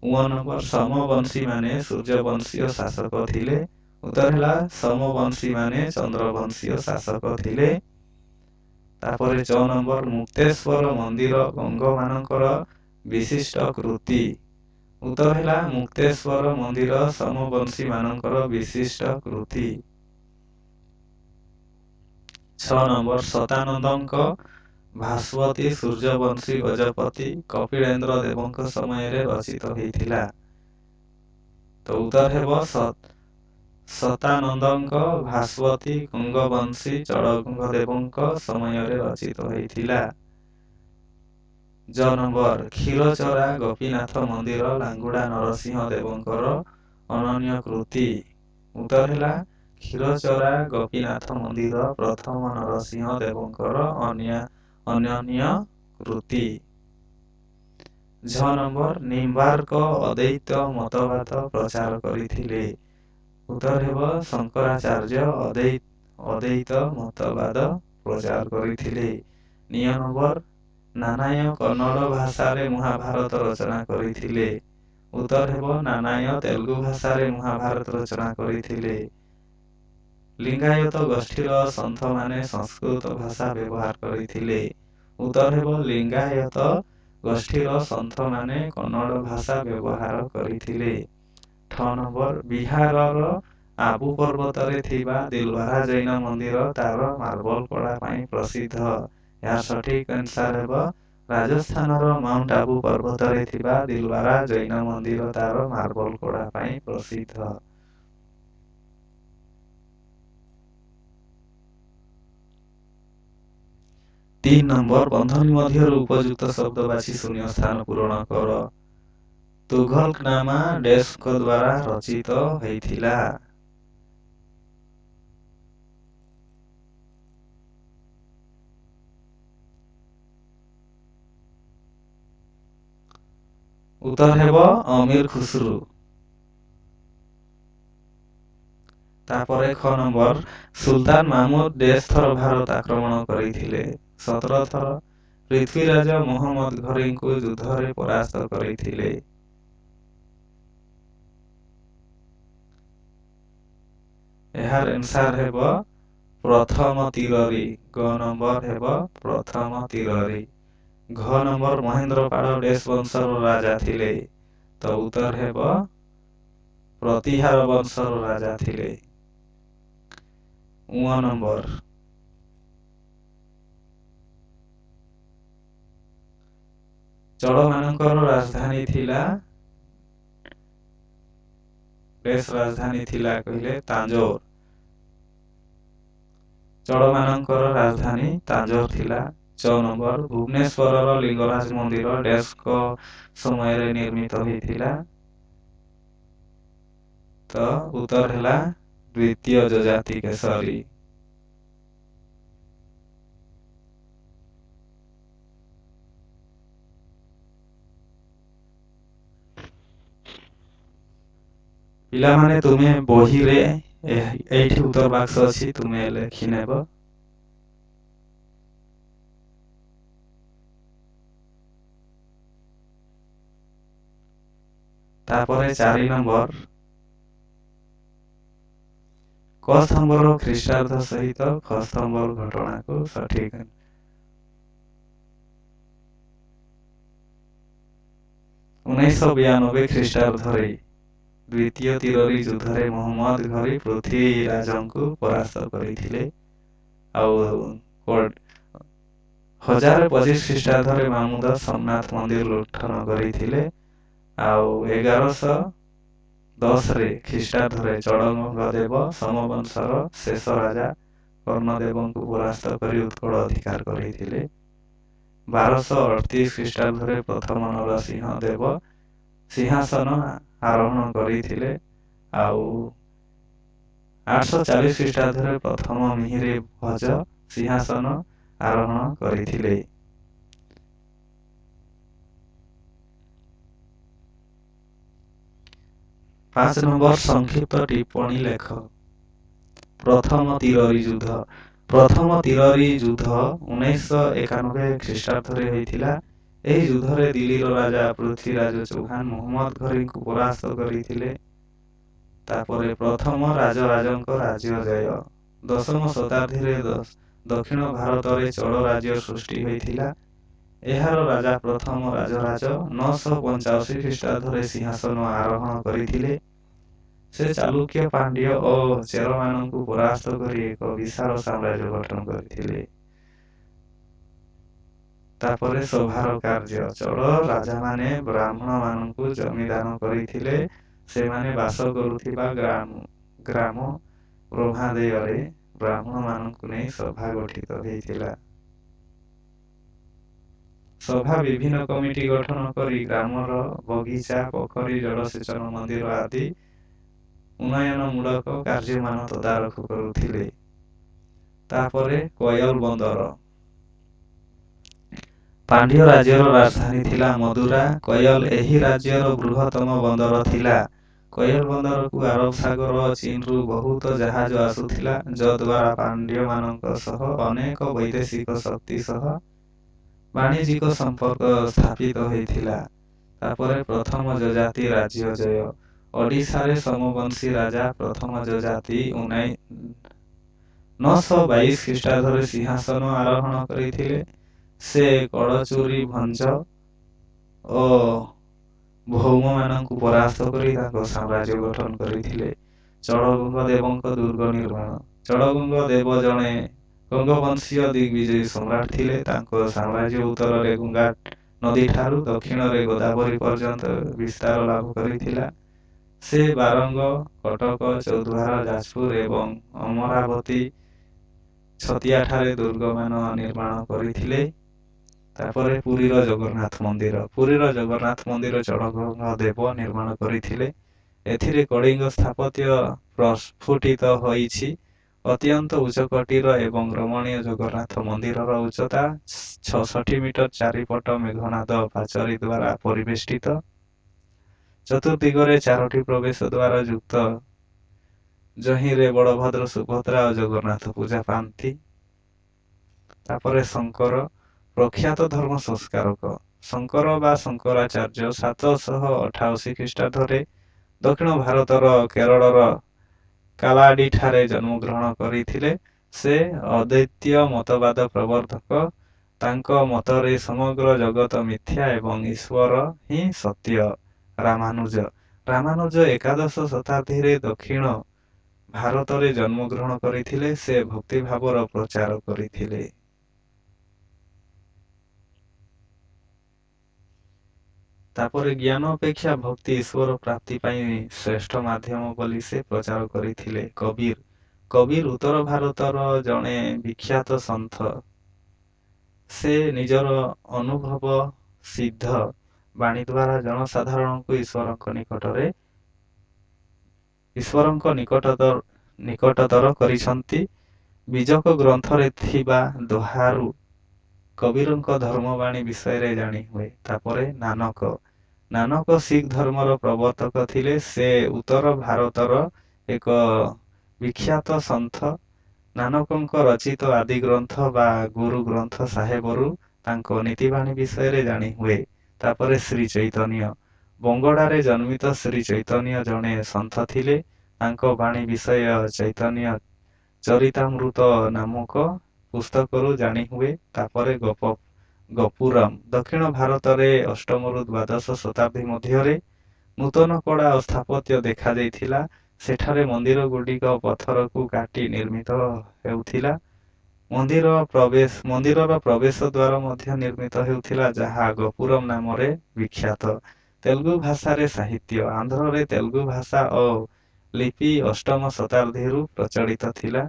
ଉଁ ନମ୍ବର, ସମବଂଶୀମାନେ ସୂର୍ଯ୍ୟବଂଶୀୟ ଶାସକ ଥିଲେ। ଉତ୍ତର ହେଲା, ସମବଂଶୀମାନେ ଚନ୍ଦ୍ରବଂଶୀୟ ଶାସକ ଥିଲେ। ତାପରେ ଚ ନମ୍ବର, ମୁକ୍ତେଶ୍ୱର ମନ୍ଦିର ଗଙ୍ଗମାନଙ୍କର ବିଶିଷ୍ଟ କୃତି। ଉତ୍ତର ହେଲା, ମୁକ୍ତେଶ୍ୱର ମନ୍ଦିର ସମବଂଶୀମାନଙ୍କର ବିଶିଷ୍ଟ କୃତି। 6 ନମ୍ବର, ଶତାନନ୍ଦଙ୍କ ଭାସ୍ୱତୀ ସୂର୍ଯ୍ୟବଂଶୀ ଗଜପତି କପିଳେନ୍ଦ୍ର ଦେବଙ୍କ ସମୟରେ ରଚିତ ହୋଇଥିଲା। ତ ଉତ୍ତର ହେବ, ଶତାନନ୍ଦଙ୍କ ଭାସ୍ୱତୀ ଗଙ୍ଗବଂଶୀ ଚୋଡ଼ଗଙ୍ଗ ଦେବଙ୍କ ସମୟରେ ରଚିତ ହୋଇଥିଲା। ଜ ନମ୍ବର, କ୍ଷୀରଚୋରା ଗୋପୀନାଥ ମନ୍ଦିର ଲାଙ୍ଗୁଡ଼ା ନରସିଂହ ଦେବଙ୍କର ଅନନ୍ୟ କୃତି। ଉତ୍ତର ହେଲା, କ୍ଷୀରଚୋରା ଗୋପୀନାଥ ମନ୍ଦିର ପ୍ରଥମ ନରସିଂହ ଦେବଙ୍କର ଅନନ୍ୟ କୃତି। ଝ ନମ୍ବର, ନିମ୍ବାର୍କ ଅଦ୍ୱୈତ ମତବାଦ ପ୍ରଚାର କରିଥିଲେ। ଉତ୍ତର ହେବ ଶଙ୍କରାଚାର୍ଯ୍ୟ ଅଦ୍ୱୈତ ମତବାଦ ପ୍ରଚାର କରିଥିଲେ। ନିୟ ନମ୍ବର, ନାନାୟ କନ୍ନଡ଼ ଭାଷାରେ ମହାଭାରତ ରଚନା କରିଥିଲେ। ଉତ୍ତର ହେବ ନାନାୟ ତେଲୁଗୁ ଭାଷାରେ ମହାଭାରତ ରଚନା କରିଥିଲେ। ଲିଙ୍ଗାୟତ ଗୋଷ୍ଠୀର ସନ୍ଥମାନେ ସଂସ୍କୃତ ଭାଷା ବ୍ୟବହାର କରିଥିଲେ। ଉତ୍ତର ହେବ ଲିଙ୍ଗାୟତ ଗୋଷ୍ଠୀର ସନ୍ଥମାନେ କନ୍ନଡ଼ ଭାଷା ବ୍ୟବହାର କରିଥିଲେ। ଠ ନମ୍ବର, ବିହାରର ଆବୁ ପର୍ବତରେ ଥିବା ଦିଲବାରା ଜୈନ ମନ୍ଦିର ତାର ମାର୍ବଲ କଳା ପାଇଁ ପ୍ରସିଦ୍ଧ। ଏହାର ସଠିକ ଆନ୍ସର ହେବ ରାଜସ୍ଥାନର ମାଉଣ୍ଟ ଆବୁ ପର୍ବତରେ ଥିବା ଦିଲବାରା ଜୈନ ମନ୍ଦିର ତାର ମାର୍ବଲ କଳା ପାଇଁ ପ୍ରସିଦ୍ଧ। 3 ନମ୍ବର, ବନ୍ଧନୀ ମଧ୍ୟରୁ ଉପଯୁକ୍ତ ଶବ୍ଦ ବାଛି ଶୂନ୍ୟ ସ୍ଥାନ ପୂରଣ କର। ତୁଘଲକନାମା ଡେସ୍କଙ୍କ ଦ୍ୱାରା ରଚିତ ହୋଇଥିଲା। ଉତ୍ତର ହେବ ଅମୀର ଖୁସରୁ। ତାପରେ ଖ ନମ୍ବର, ସୁଲତାନ ମାହମୁଦ ଡେସ୍ ଥର ଭାରତ ଆକ୍ରମଣ କରିଥିଲେ। 17 ଥର। ପୃଥ୍ୱୀରାଜ ମହମ୍ମଦ ଘୋରୀଙ୍କୁ ଯୁଦ୍ଧରେ ପରାସ୍ତ କରିଥିଲେ। ଏହାର ଆନ୍ସର ହେବ ପ୍ରଥମ ତିରରି। ଗ ନମ୍ବର ହେବ ପ୍ରଥମ ତିରରି। ଘ ନମ୍ବର, ମହେନ୍ଦ୍ରପାଳ ଡେସ୍ ବଂଶର ରାଜା ଥିଲେ। ତ ଉତ୍ତର ହେବ ପ୍ରତିହାର ବଂଶର ରାଜା ଥିଲେ। ଉଁ ନମ୍ବର, ଚୋଳମାନଙ୍କର ରାଜଧାନୀ ଥିଲା ଡେସ୍ ରାଜଧାନୀ ଥିଲା କହିଲେ ତାଞ୍ଜୋର। ଚୋଳମାନଙ୍କର ରାଜଧାନୀ ତାଞ୍ଜୋର ଥିଲା। ଚ ନମ୍ବର, ଭୁବନେଶ୍ୱରର ଲିଙ୍ଗରାଜ ମନ୍ଦିର ଡେସ୍କ ସମୟରେ ନିର୍ମିତ ହୋଇଥିଲା। ତ ଉତ୍ତର ହେଲା ଦ୍ୱିତୀୟ ଯଯାତି କେଶରୀ। ପିଲାମାନେ, ତୁମେ ବହିରେ ଏଇଠି ଉତ୍ତର ବାକ୍ସ ଅଛି, ତୁମେ ଲେଖିନେବ। ତାପରେ 4 ନମ୍ବର, କ ସ୍ତମ୍ଭର ଖ୍ରୀଷ୍ଟାବ୍ଦ ସହିତ ଖ ସ୍ତମ୍ଭର ଘଟଣାକୁ ସଠିକ। 1992 ଖ୍ରୀଷ୍ଟାବ୍ଦରେ ଦ୍ୱିତୀୟ ତିରରି ଯୁଦ୍ଧରେ ମହମ୍ମଦ ଘୋରୀ ପୃଥ୍ୱୀରାଜଙ୍କୁ ପରାସ୍ତ କରିଥିଲେ। ଆଉ 1025 ଖ୍ରୀଷ୍ଟାବ୍ଦରେ ମାମୁଦ ସୋମନାଥ ମନ୍ଦିର ଲୁଣ୍ଠନ କରିଥିଲେ। ଆଉ 1110ରେ ଖ୍ରୀଷ୍ଟାବ୍ଦରେ ଚୋଡ଼ଗଙ୍ଗ ଦେବ ସୋମବଂଶର ଶେଷ ରାଜା କର୍ଣ୍ଣଦେବଙ୍କୁ ପରାସ୍ତ କରି ଉତ୍କଳ ଅଧିକାର କରିଥିଲେ। 1238 ଖ୍ରୀଷ୍ଟାବ୍ଦରେ ପ୍ରଥମ ନରସିଂହ ଦେବ ସିଂହାସନ ଆରୋହଣ କରିଥିଲେ। ଆଉ 840 ଖ୍ରୀଷ୍ଟାବ୍ଦରେ ପ୍ରଥମ ମିହିର ଭୋଜ ସିଂହାସନ ଆରୋହଣ କରିଥିଲେ। 5 ନମ୍ବର, ସଂକ୍ଷିପ୍ତ ଟିପ୍ପଣୀ ଲେଖ। ପ୍ରଥମ ତିରରି ଯୁଦ୍ଧ। ପ୍ରଥମ ତିରରି ଯୁଦ୍ଧ 1991 ଖ୍ରୀଷ୍ଟାବ୍ଦରେ ହୋଇଥିଲା। ଏହି ଯୁଦ୍ଧରେ ଦିଲ୍ଲୀର ରାଜା ପୃଥ୍ୱୀରାଜ ଚୌହାନ ମହମ୍ମଦ ଘୋରୀଙ୍କୁ ପରାସ୍ତ କରିଥିଲେ। ତାପରେ ପ୍ରଥମ ରାଜରାଜଙ୍କ ରାଜ୍ୟ ଜୟ। ଦଶମ ଶତାବ୍ଦୀରେ ଦକ୍ଷିଣ ଭାରତରେ ଚୋଳ ରାଜ୍ୟ ସୃଷ୍ଟି ହୋଇଥିଲା। ଏହାର ରାଜା ପ୍ରଥମ ରାଜରାଜ 985 ଖ୍ରୀଷ୍ଟାବ୍ଦରେ ସିଂହାସନ ଆରୋହଣ କରିଥିଲେ। ସେ ଚାଲୁକ୍ୟ, ପାଣ୍ଡ୍ୟ ଓ ଚେରମାନଙ୍କୁ ପରାସ୍ତ କରି ଏକ ବିଶାଳ ସାମ୍ରାଜ୍ୟ ଗଠନ କରିଥିଲେ। ତାପରେ ସଭାର କାର୍ଯ୍ୟ। ଚୋଳ ରାଜାମାନେ ବ୍ରାହ୍ମଣମାନଙ୍କୁ ଜମି ଦାନ କରିଥିଲେ। ସେମାନେ ବାସ କରୁଥିବା ଗ୍ରାମ ବ୍ରହ୍ମାଦେୟରେ ବ୍ରାହ୍ମଣମାନଙ୍କୁ ନେଇ ସଭା ଗଠିତ ହୋଇଥିଲା। ସଭା ବିଭିନ୍ନ କମିଟି ଗଠନ କରି ଗ୍ରାମର ବଗିଚା, ପୋଖରୀ, ଜଳସେଚନ ମନ୍ଦିର ଆଦି ଉନ୍ନୟନମୂଳକ କାର୍ଯ୍ୟମାନ ତଦାରଖ କରୁଥିଲେ। ତାପରେ କୟଲ ବନ୍ଦର। ପାଣ୍ଡ୍ୟ ରାଜ୍ୟର ରାଜଧାନୀ ଥିଲା ମଦୁରା। କୟଲ ଏହି ରାଜ୍ୟର ବୃହତ୍ତମ ବନ୍ଦର ଥିଲା। କୟଲ ବନ୍ଦରକୁ ଆରବ ସାଗର ଓ ଚୀନରୁ ବହୁତ ଜାହାଜ ଆସୁଥିଲା, ଯଦ୍ୱାରା ପାଣ୍ଡ୍ୟମାନଙ୍କ ସହ ଅନେକ ବୈଦେଶିକ ଶକ୍ତି ସହ ବାଣିଜ୍ୟିକ ସମ୍ପର୍କ ସ୍ଥାପିତ ହୋଇଥିଲା। ତାପରେ ପ୍ରଥମ ଯଯାତି ରାଜ୍ୟ ଜୟ। ଓଡ଼ିଶାରେ ସୋମବଂଶୀ ରାଜା ପ୍ରଥମ ଯଯାତି 922 ଖ୍ରୀଷ୍ଟାବ୍ଦରେ ସିଂହାସନ ଆରୋହଣ କରିଥିଲେ। ସେ କଳଚୁରୀ, ଭଞ୍ଜ ଓ ଭୌମମାନଙ୍କୁ ପରାସ୍ତ କରି ତାଙ୍କ ସାମ୍ରାଜ୍ୟ ଗଠନ କରିଥିଲେ। ଚୋଡ଼ଗଙ୍ଗ ଦେବଙ୍କ ଦୁର୍ଗ ନିର୍ମାଣ। ଚୋଡ଼ଗଙ୍ଗ ଦେବ ଜଣେ ଗଙ୍ଗବଂଶୀୟ ଦିଗ୍ବିଜୟୀ ସମ୍ରାଟ ଥିଲେ। ତାଙ୍କ ସାମ୍ରାଜ୍ୟ ଉତ୍ତରରେ ଗଙ୍ଗା ନଦୀଠାରୁ ଦକ୍ଷିଣରେ ଗୋଦାବରୀ ପର୍ଯ୍ୟନ୍ତ ବିସ୍ତାର ଲାଭ କରିଥିଲା। ସେ ବାରଙ୍ଗ, କଟକ, ଚୌଦ୍ୱାର, ଯାଜପୁର ଏବଂ ଅମରାବତୀ ଛତିଆଠାରେ ଦୁର୍ଗମାନ ନିର୍ମାଣ କରିଥିଲେ। ତାପରେ ପୁରୀର ଜଗନ୍ନାଥ ମନ୍ଦିର। ପୁରୀର ଜଗନ୍ନାଥ ମନ୍ଦିର ଚୋଡ଼ଗଙ୍ଗ ଦେବ ନିର୍ମାଣ କରିଥିଲେ। ଏଥିରେ କଳିଙ୍ଗ ସ୍ଥାପତ୍ୟ ପ୍ରସ୍ଫୁଟିତ ହୋଇଛି। ଅତ୍ୟନ୍ତ ଉଚ୍ଚକୋଟୀର ଏବଂ ରମଣୀୟ ଜଗନ୍ନାଥ ମନ୍ଦିରର ଉଚ୍ଚତା 66 ମିଟର। ଚାରିପଟ ମେଘନାଦ ପାଚେରୀ ଦ୍ୱାରା ପରିବେଷ୍ଟିତ। ଚତୁର୍ଦିଗରେ ଚାରୋଟି ପ୍ରବେଶ ଦ୍ୱାର ଯୁକ୍ତ, ଯହିଁରେ ବଳଭଦ୍ର, ସୁଭଦ୍ରା ଓ ଜଗନ୍ନାଥ ପୂଜା ପାଆନ୍ତି। ତାପରେ ଶଙ୍କର, ପ୍ରଖ୍ୟାତ ଧର୍ମ ସଂସ୍କାରକ। ଶଙ୍କର ବା ଶଙ୍କରାଚାର୍ଯ୍ୟ 788 ଖ୍ରୀଷ୍ଟାବ୍ଦରେ ଦକ୍ଷିଣ ଭାରତର କେରଳର କାଲାଡ଼ିଠାରେ ଜନ୍ମଗ୍ରହଣ କରିଥିଲେ। ସେ ଅଦ୍ୱୈତ ମତବାଦ ପ୍ରବର୍ତ୍ତକ। ତାଙ୍କ ମତରେ ସମଗ୍ର ଜଗତ ମିଥ୍ୟା ଏବଂ ଈଶ୍ୱର ହିଁ ସତ୍ୟ। ରାମାନୁଜ। ରାମାନୁଜ ଏକାଦଶ ଶତାବ୍ଦୀରେ ଦକ୍ଷିଣ ଭାରତରେ ଜନ୍ମଗ୍ରହଣ କରିଥିଲେ। ସେ ଭକ୍ତିଭାବର ପ୍ରଚାର କରିଥିଲେ। ତାପରେ ଜ୍ଞାନ ଅପେକ୍ଷା ଭକ୍ତି ଈଶ୍ୱର ପ୍ରାପ୍ତି ପାଇଁ ଶ୍ରେଷ୍ଠ ମାଧ୍ୟମ ବୋଲି ସେ ପ୍ରଚାର କରିଥିଲେ। କବୀର। କବୀର ଉତ୍ତର ଭାରତର ଜଣେ ବିଖ୍ୟାତ ସନ୍ଥ। ସେ ନିଜର ଅନୁଭବ ସିଦ୍ଧ ବାଣୀ ଦ୍ୱାରା ଜନସାଧାରଣଙ୍କୁ ଈଶ୍ୱରଙ୍କ ନିକଟତର କରିଛନ୍ତି। ବିଜକ ଗ୍ରନ୍ଥରେ ଥିବା ଦୋହାରୁ କବୀରଙ୍କ ଧର୍ମବାଣୀ ବିଷୟରେ ଜାଣି ହୁଏ। ତାପରେ ନାନକ। ନାନକ ଶିଖ ଧର୍ମର ପ୍ରବର୍ତ୍ତକ ଥିଲେ। ସେ ଉତ୍ତର ଭାରତର ଏକ ବିଖ୍ୟାତ ସନ୍ଥ। ନାନକଙ୍କ ରଚିତ ଆଦିଗ୍ରନ୍ଥ ବା ଗୁରୁ ଗ୍ରନ୍ଥ ସାହେବରୁ ତାଙ୍କ ନୀତିବାଣୀ ବିଷୟରେ ଜାଣି ହୁଏ। ତାପରେ ଶ୍ରୀ ଚୈତନ୍ୟ। ବଙ୍ଗଳାରେ ଜନ୍ମିତ ଶ୍ରୀ ଚୈତନ୍ୟ ଜଣେ ସନ୍ଥ ଥିଲେ। ତାଙ୍କ ବାଣୀ ବିଷୟ ଚୈତନ୍ୟ ଚରିତାମୃତ ନାମକ ପୁସ୍ତକରୁ ଜାଣି ହୁଏ। ତାପରେ ଗୋପୁରମ। ଦକ୍ଷିଣ ଭାରତରେ ଅଷ୍ଟମରୁ ଦ୍ୱାଦଶ ଶତାବ୍ଦୀ ମଧ୍ୟରେ ନୂତନ କଳା ଓ ସ୍ଥାପତ୍ୟ ଦେଖାଦେଇଥିଲା। ସେଠାରେ ମନ୍ଦିରଗୁଡ଼ିକ ପଥରକୁ କାଟି ନିର୍ମିତ ହେଉଥିଲା। ମନ୍ଦିରର ପ୍ରବେଶ ଦ୍ୱାର ମଧ୍ୟ ନିର୍ମିତ ହେଉଥିଲା, ଯାହା ଗୋପୁରମ ନାମରେ ବିଖ୍ୟାତ। ତେଲୁଗୁ ଭାଷାରେ ସାହିତ୍ୟ। ଆନ୍ଧ୍ରରେ ତେଲୁଗୁ ଭାଷା ଓ ଲିପି ଅଷ୍ଟମ ଶତାବ୍ଦୀରୁ ପ୍ରଚଳିତ ଥିଲା।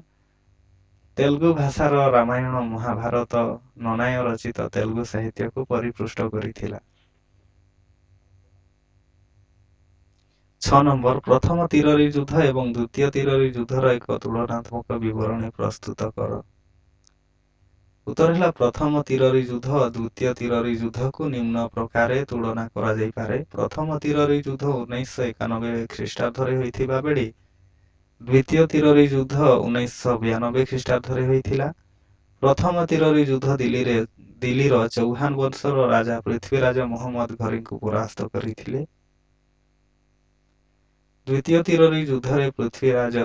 ତେଲୁଗୁ ଭାଷାର ରାମାୟଣ, ମହାଭାରତ ନନାୟ ରଚିତ ତେଲୁଗୁ ସାହିତ୍ୟକୁ ପରିପୃଷ୍ଟ କରିଥିଲା। 6 ନମ୍ବର, ପ୍ରଥମ ତିରୋରୀ ଯୁଦ୍ଧ ଏବଂ ଦ୍ୱିତୀୟ ତିରୋରୀ ଯୁଦ୍ଧର ଏକ ତୁଳନାତ୍ମକ ବିବରଣୀ ପ୍ରସ୍ତୁତ କର। ଉତ୍ତର ହେଲା, ପ୍ରଥମ ତିରୋରୀ ଯୁଦ୍ଧ ଓ ଦ୍ୱିତୀୟ ତିରୋରୀ ଯୁଦ୍ଧକୁ ନିମ୍ନ ପ୍ରକାରେ ତୁଳନା କରାଯାଇପାରେ। ପ୍ରଥମ ତିରୋରୀ ଯୁଦ୍ଧ 1991 ଖ୍ରୀଷ୍ଟାବ୍ଦରେ ହୋଇଥିବା ବେଳେ ଦ୍ୱିତୀୟ ତିରୋରୀ ଯୁଦ୍ଧ 1992 ଖ୍ରୀଷ୍ଟାବ୍ଦରେ ହୋଇଥିଲା। ପ୍ରଥମ ତିରୋରୀ ଯୁଦ୍ଧ ଦିଲ୍ଲୀର ଚୌହାନ ବଂଶର ରାଜା ପୃଥ୍ୱୀରାଜ ମହମ୍ମଦ ଘୋରୀଙ୍କୁ ପରାସ୍ତ କରିଥିଲେ। ଦ୍ୱିତୀୟ ତିରୋରୀ ଯୁଦ୍ଧରେ ପୃଥ୍ୱୀରାଜ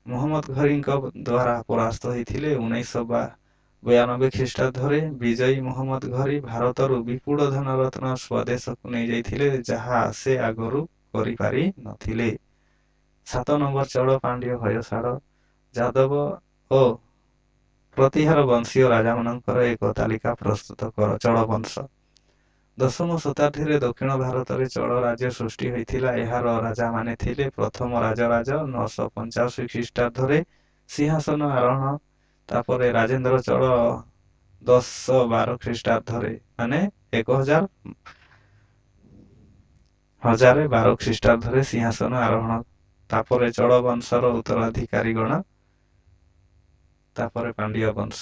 ମହମ୍ମଦ ଘୋରୀଙ୍କ ଦ୍ୱାରା ପରାସ୍ତ ହୋଇଥିଲେ। 1992 ଖ୍ରୀଷ୍ଟାବ୍ଦରେ ବିଜୟୀ ମହମ୍ମଦ ଘୋରୀ ଭାରତରୁ ବିପୁଳ ଧନରତ୍ନ ସ୍ୱଦେଶକୁ ନେଇଯାଇଥିଲେ, ଯାହା ସେ ଆଗରୁ କରିପାରି ନଥିଲେ। 7 ନମ୍ବର, ଚୋଳ, ପାଣ୍ଡ୍ୟ, ହୋୟସାଳ, ଯାଦବ ଓ ପ୍ରତିହାର ବଂଶୀୟ ରାଜାମାନଙ୍କର ଏକ ତାଲିକା ପ୍ରସ୍ତୁତ କର। ଚୋଳ ବଂଶ। ଦଶମ ଶତାବ୍ଦୀରେ ଦକ୍ଷିଣ ଭାରତରେ ଚୋଳ ରାଜ୍ୟ ସୃଷ୍ଟି ହୋଇଥିଲା। ଏହାର ରାଜାମାନେ ଥିଲେ: ପ୍ରଥମ ରାଜରାଜ 985 ଖ୍ରୀଷ୍ଟାବ୍ଦରେ ସିଂହାସନ ଆରୋହଣ। ତାପରେ ରାଜେନ୍ଦ୍ର ଚୋଳ 1012 ଖ୍ରୀଷ୍ଟାବ୍ଦରେ, ମାନେ 1012 ଖ୍ରୀଷ୍ଟାବ୍ଦରେ ସିଂହାସନ ଆରୋହଣ ତାପରେ ଚୋଳ ବଂଶର ଉତ୍ତରାଧିକାରୀଗଣ, ତାପରେ ପାଣ୍ଡ୍ୟ ବଂଶ।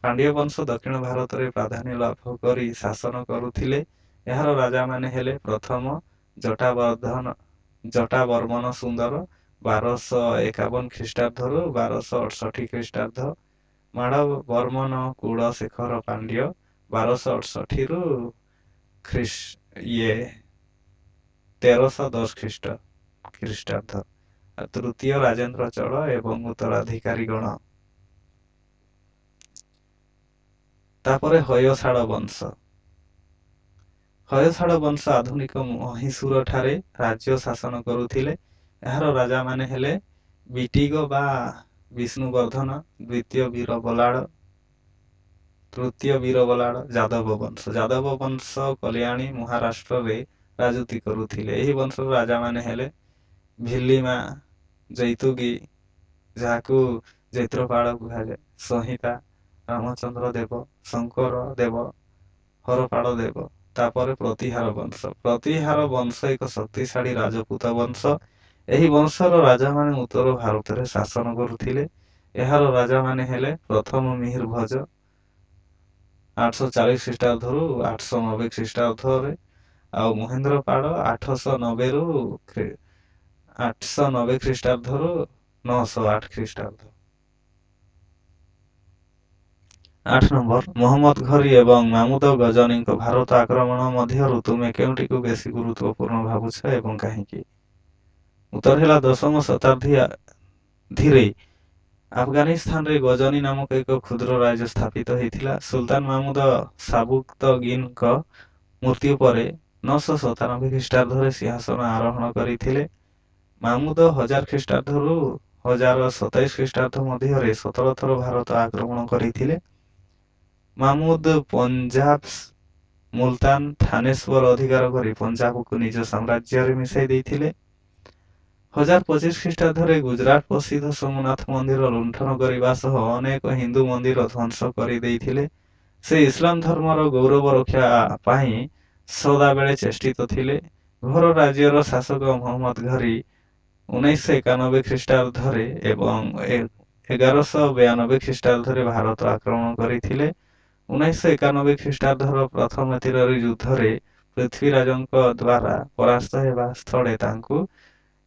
ପାଣ୍ଡ୍ୟ ବଂଶ ଦକ୍ଷିଣ ଭାରତରେ ପ୍ରାଧାନ୍ୟ ଲାଭ କରି ଶାସନ କରୁଥିଲେ। ଏହାର ରାଜାମାନେ ହେଲେ ପ୍ରଥମ ଜଟାବର୍ମନ ସୁନ୍ଦର 1251 ଖ୍ରୀଷ୍ଟାବ୍ଦରୁ 1268 ଖ୍ରୀଷ୍ଟାବ୍ଦ, ମାଳବର୍ମନ କୁଳଶେଖର ପାଣ୍ଡ୍ୟ 1268ରୁ ଇଏ 1310 ଖ୍ରୀଷ୍ଟାବ୍ଦ, ତୃତୀୟ ରାଜେନ୍ଦ୍ର ଚୋଳ ଏବଂ ଉତ୍ତରାଧିକାରୀଗଣ। ତାପରେ ହୟଶାଳ ବଂଶ। ହୟଶାଳ ବଂଶ ଆଧୁନିକ ମହୀଶୂରଠାରେ ରାଜ୍ୟ ଶାସନ କରୁଥିଲେ। ଏହାର ରାଜାମାନେ ହେଲେ ବିଟିଗ ବା ବିଷ୍ଣୁବର୍ଦ୍ଧନ, ଦ୍ୱିତୀୟ ବୀରବଲାଳ, ତୃତୀୟ ବୀରବଲାଳ। ଯାଦବ ବଂଶ। ଯାଦବ ବଂଶ କଲ୍ୟାଣୀ ମହାରାଷ୍ଟ୍ରରେ ରାଜୁତି କରୁଥିଲେ। ଏହି ବଂଶର ରାଜାମାନେ ହେଲେ ଭିଲ୍ଲିମା, ଜୈତୁଗୀ ଯାହାକୁ ଜୈତ୍ରପାଳ କୁହାଯାଏ, ସଂହିତା, ରାମଚନ୍ଦ୍ର ଦେବ, ଶଙ୍କର ଦେବ, ହରପାଳ ଦେବ। ତାପରେ ପ୍ରତିହାର ବଂଶ। ପ୍ରତିହାର ବଂଶ ଏକ ଶକ୍ତିଶାଳୀ ରାଜପୁତ ବଂଶ। ଏହି ବଂଶର ରାଜାମାନେ ଉତ୍ତର ଭାରତରେ ଶାସନ କରୁଥିଲେ। ଏହାର ରାଜାମାନେ ହେଲେ ପ୍ରଥମ ମିହିରଭୋଜ 840 ଖ୍ରୀଷ୍ଟାବ୍ଦରୁ 890 ଖ୍ରୀଷ୍ଟାବ୍ଦରେ, ଆଉ ମହେନ୍ଦ୍ରପାଳ 890 ଖ୍ରୀଷ୍ଟାବ୍ଦରୁ 908 ଖ୍ରୀଷ୍ଟାବ୍ଦ। 8 ନମ୍ବର, ମହମ୍ମଦ ଘୋରୀ ଏବଂ ମାମୁଦ ଗଜନୀଙ୍କ ଭାରତ ଆକ୍ରମଣ ମଧ୍ୟରୁ ତୁମେ କେଉଁଟିକୁ ବେଶୀ ଗୁରୁତ୍ୱପୂର୍ଣ୍ଣ ଭାବୁଛ ଏବଂ କାହିଁକି? ଉତ୍ତର ହେଲା ଦଶମ ଶତାବ୍ଦୀରେ ଆଫଗାନିସ୍ତାନରେ ଗଜନୀ ନାମକ ଏକ କ୍ଷୁଦ୍ର ରାଜ୍ୟ ସ୍ଥାପିତ ହୋଇଥିଲା। ସୁଲତାନ ମାମୁଦ ସାବୁକ୍ତଗିନଙ୍କ ମୃତ୍ୟୁ ପରେ 997 ଖ୍ରୀଷ୍ଟାବ୍ଦରେ ସିଂହାସନ ଆରୋହଣ କରିଥିଲେ। ମାମୁଦ 1000 ଖ୍ରୀଷ୍ଟାବ୍ଦରୁ 1027 ଖ୍ରୀଷ୍ଟାବ୍ଦ ମଧ୍ୟରେ 17 ଥର ଭାରତ ଆକ୍ରମଣ କରିଥିଲେ। ମାମୁଦ ପଞ୍ଜାବ, ମୁଲତାନ, ଥାନେଶ୍ୱର ଅଧିକାର କରି ପଞ୍ଜାବକୁ ନିଜ ସାମ୍ରାଜ୍ୟରେ ମିଶାଇ ଦେଇଥିଲେ। 1025 ଖ୍ରୀଷ୍ଟାବ୍ଦରେ ଗୁଜରାଟ ପ୍ରସିଦ୍ଧ ସୋମନାଥ ମନ୍ଦିର ଲୁଣ୍ଠନ କରିବା ସହ ଅନେକ ହିନ୍ଦୁ ମନ୍ଦିର ଧ୍ୱଂସ କରିଦେଇଥିଲେ। ସେ ଇସଲାମ ଧର୍ମର ଗୌରବ ରକ୍ଷା ପାଇଁ ସଦାବେଳେ ଚେଷ୍ଟିତ ଥିଲେ। ଘୋର ରାଜ୍ୟର ଶାସକ ମହମ୍ମଦ ଘୋରୀ 1991 ଖ୍ରୀଷ୍ଟାବ୍ଦରେ ଏବଂ 1192 ଖ୍ରୀଷ୍ଟାବ୍ଦରେ ଭାରତ ଆକ୍ରମଣ କରିଥିଲେ। 1991 ଖ୍ରୀଷ୍ଟାବ୍ଦର ପ୍ରଥମ ତିରୋରୀ ଯୁଦ୍ଧରେ ପୃଥ୍ୱୀରାଜଙ୍କ ଦ୍ୱାରା ପରାସ୍ତ ହେବା ସ୍ଥଳେ ତାଙ୍କୁ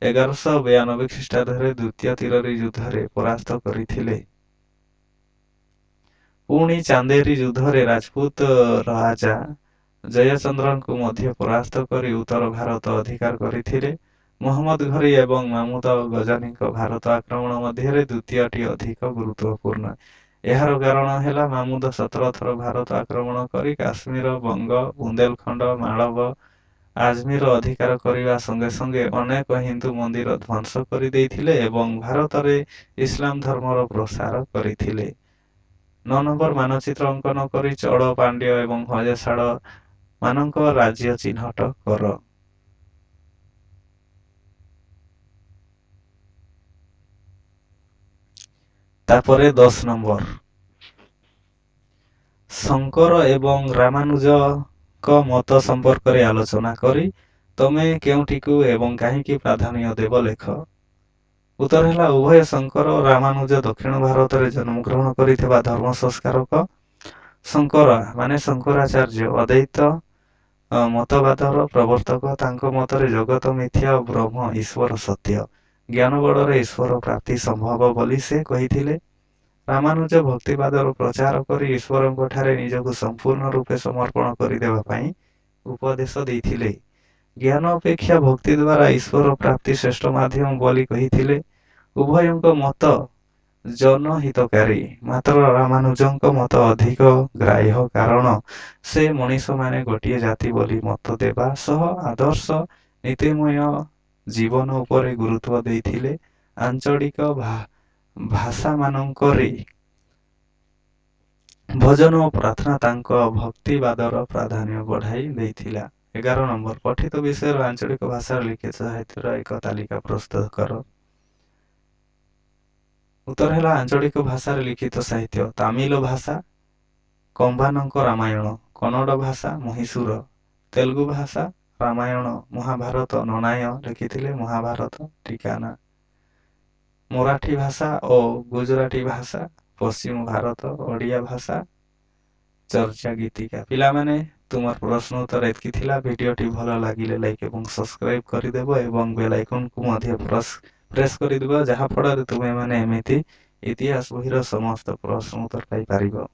1192 ଖ୍ରୀଷ୍ଟାବ୍ଦରେ ଦ୍ୱିତୀୟ ତିରୋରୀ ଯୁଦ୍ଧରେ ପରାସ୍ତ କରିଥିଲେ। ପୁଣି ଚାନ୍ଦେରୀ ଯୁଦ୍ଧରେ ରାଜପୁତ ରାଜା ଜୟଚନ୍ଦ୍ରଙ୍କୁ ମଧ୍ୟ ପରାସ୍ତ କରି ଉତ୍ତର ଭାରତ ଅଧିକାର କରିଥିଲେ। ମହମ୍ମଦ ଘୋରୀ ଏବଂ ମାମୁଦ ଗଜନୀଙ୍କ ଭାରତ ଆକ୍ରମଣ ମଧ୍ୟରେ ଦ୍ୱିତୀୟଟି ଅଧିକ ଗୁରୁତ୍ୱପୂର୍ଣ୍ଣ। ଏହାର କାରଣ ହେଲା ମାମୁଦ 17 ଥର ଭାରତ ଆକ୍ରମଣ କରି କାଶ୍ମୀର, ବଙ୍ଗ, ବୁନ୍ଦେଲଖଣ୍ଡ, ମାଳବ, ଆଜମୀର ଅଧିକାର କରିବା ସଙ୍ଗେ ସଙ୍ଗେ ଅନେକ ହିନ୍ଦୁ ମନ୍ଦିର ଧ୍ୱଂସ କରିଦେଇଥିଲେ ଏବଂ ଭାରତରେ ଇସଲାମ ଧର୍ମର ପ୍ରସାର କରିଥିଲେ। 9 ନମ୍ବର, ମାନଚିତ୍ର ଅଙ୍କନ କରି ଚୋଳ, ପାଣ୍ଡ୍ୟ ଏବଂ ହୟଶାଳ ମାନଙ୍କ ରାଜ୍ୟ ଚିହ୍ନଟ କର। ତାପରେ 10 ନମ୍ବର, ଶଙ୍କର ଏବଂ ରାମାନୁଜଙ୍କ ମତ ସମ୍ପର୍କରେ ଆଲୋଚନା କରି ତମେ କେଉଁଟିକୁ ଏବଂ କାହିଁକି ପ୍ରାଧାନ୍ୟ ଦେବ ଲେଖ। ଉତ୍ତର ହେଲା ଉଭୟ ଶଙ୍କର ଓ ରାମାନୁଜ ଦକ୍ଷିଣ ଭାରତରେ ଜନ୍ମଗ୍ରହଣ କରିଥିବା ଧର୍ମ ସଂସ୍କାରକ। ଶଙ୍କର ମାନେ ଶଙ୍କରାଚାର୍ଯ୍ୟ ଅଦ୍ୱୈତ ମତବାଦର ପ୍ରବର୍ତ୍ତକ। ତାଙ୍କ ମତରେ ଜଗତ ମିଥ୍ୟା ଓ ବ୍ରହ୍ମ ଈଶ୍ୱର ସତ୍ୟ। ଜ୍ଞାନ ବଳରେ ଈଶ୍ୱର ପ୍ରାପ୍ତି ସମ୍ଭବ ବୋଲି ସେ କହିଥିଲେ। ରାମାନୁଜ ଭକ୍ତିବାଦର ପ୍ରଚାର କରି ଈଶ୍ୱରଙ୍କଠାରେ ନିଜକୁ ସମ୍ପୂର୍ଣ୍ଣ ରୂପେ ସମର୍ପଣ କରିଦେବା ପାଇଁ ଉପଦେଶ ଦେଇଥିଲେ। ଜ୍ଞାନ ଅପେକ୍ଷା ଭକ୍ତି ଦ୍ୱାରା ଈଶ୍ୱର ପ୍ରାପ୍ତି ଶ୍ରେଷ୍ଠ ମାଧ୍ୟମ ବୋଲି କହିଥିଲେ। ଉଭୟଙ୍କ ମତ ଜନହିତକାରୀ, ମାତ୍ର ରାମାନୁଜଙ୍କ ମତ ଅଧିକ ଗ୍ରାହ୍ୟ, କାରଣ ସେ ମଣିଷମାନେ ଗୋଟିଏ ଜାତି ବୋଲି ମତ ଦେବା ସହ ଆଦର୍ଶ ନୀତିମୟ ଜୀବନ ଉପରେ ଗୁରୁତ୍ୱ ଦେଇଥିଲେ। ଆଞ୍ଚଳିକ ଭାଷାମାନଙ୍କରେ ଭଜନ ଓ ପ୍ରାର୍ଥନା ତାଙ୍କ ଭକ୍ତିବାଦର ପ୍ରାଧାନ୍ୟ ବଢ଼ାଇ ଦେଇଥିଲା। 11 ନମ୍ବର, ପଠିତ ବିଷୟର ଆଞ୍ଚଳିକ ଭାଷାରେ ଲିଖିତ ସାହିତ୍ୟର ଏକ ତାଲିକା ପ୍ରସ୍ତୁତ କର। ଉତ୍ତର ହେଲା ଆଞ୍ଚଳିକ ଭାଷାରେ ଲିଖିତ ସାହିତ୍ୟ ତାମିଲ ଭାଷା କମ୍ବାନଙ୍କ ରାମାୟଣ, କନ୍ନଡ଼ ଭାଷା ମହୀଶୂର, ତେଲୁଗୁ ଭାଷା ରାମାୟଣ, ମହାଭାରତ ନଣାୟ ଲେଖିଥିଲେ ମହାଭାରତ ଠିକାନା। ମରାଠୀ ଭାଷା ଓ ଗୁଜରାଟୀ ଭାଷା ପଶ୍ଚିମ ଭାରତ, ଓଡ଼ିଆ ଭାଷା ଚର୍ଚ୍ଚା ଗୀତିକା। ପିଲାମାନେ, ତୁମର ପ୍ରଶ୍ନ ଉତ୍ତର ଏତିକି ଥିଲା। ଭିଡ଼ିଓଟି ଭଲ ଲାଗିଲେ ଲାଇକ୍ ଏବଂ ସବସ୍କ୍ରାଇବ୍ କରିଦେବ ଏବଂ ବେଲ୍ ଆଇକନ୍କୁ ମଧ୍ୟ ପ୍ରେସ୍ କରିଦେବ, ଯାହାଫଳରେ ତୁମେମାନେ ଏମିତି ଇତିହାସ ବହିର ସମସ୍ତ ପ୍ରଶ୍ନ ଉତ୍ତର ପାଇପାରିବ।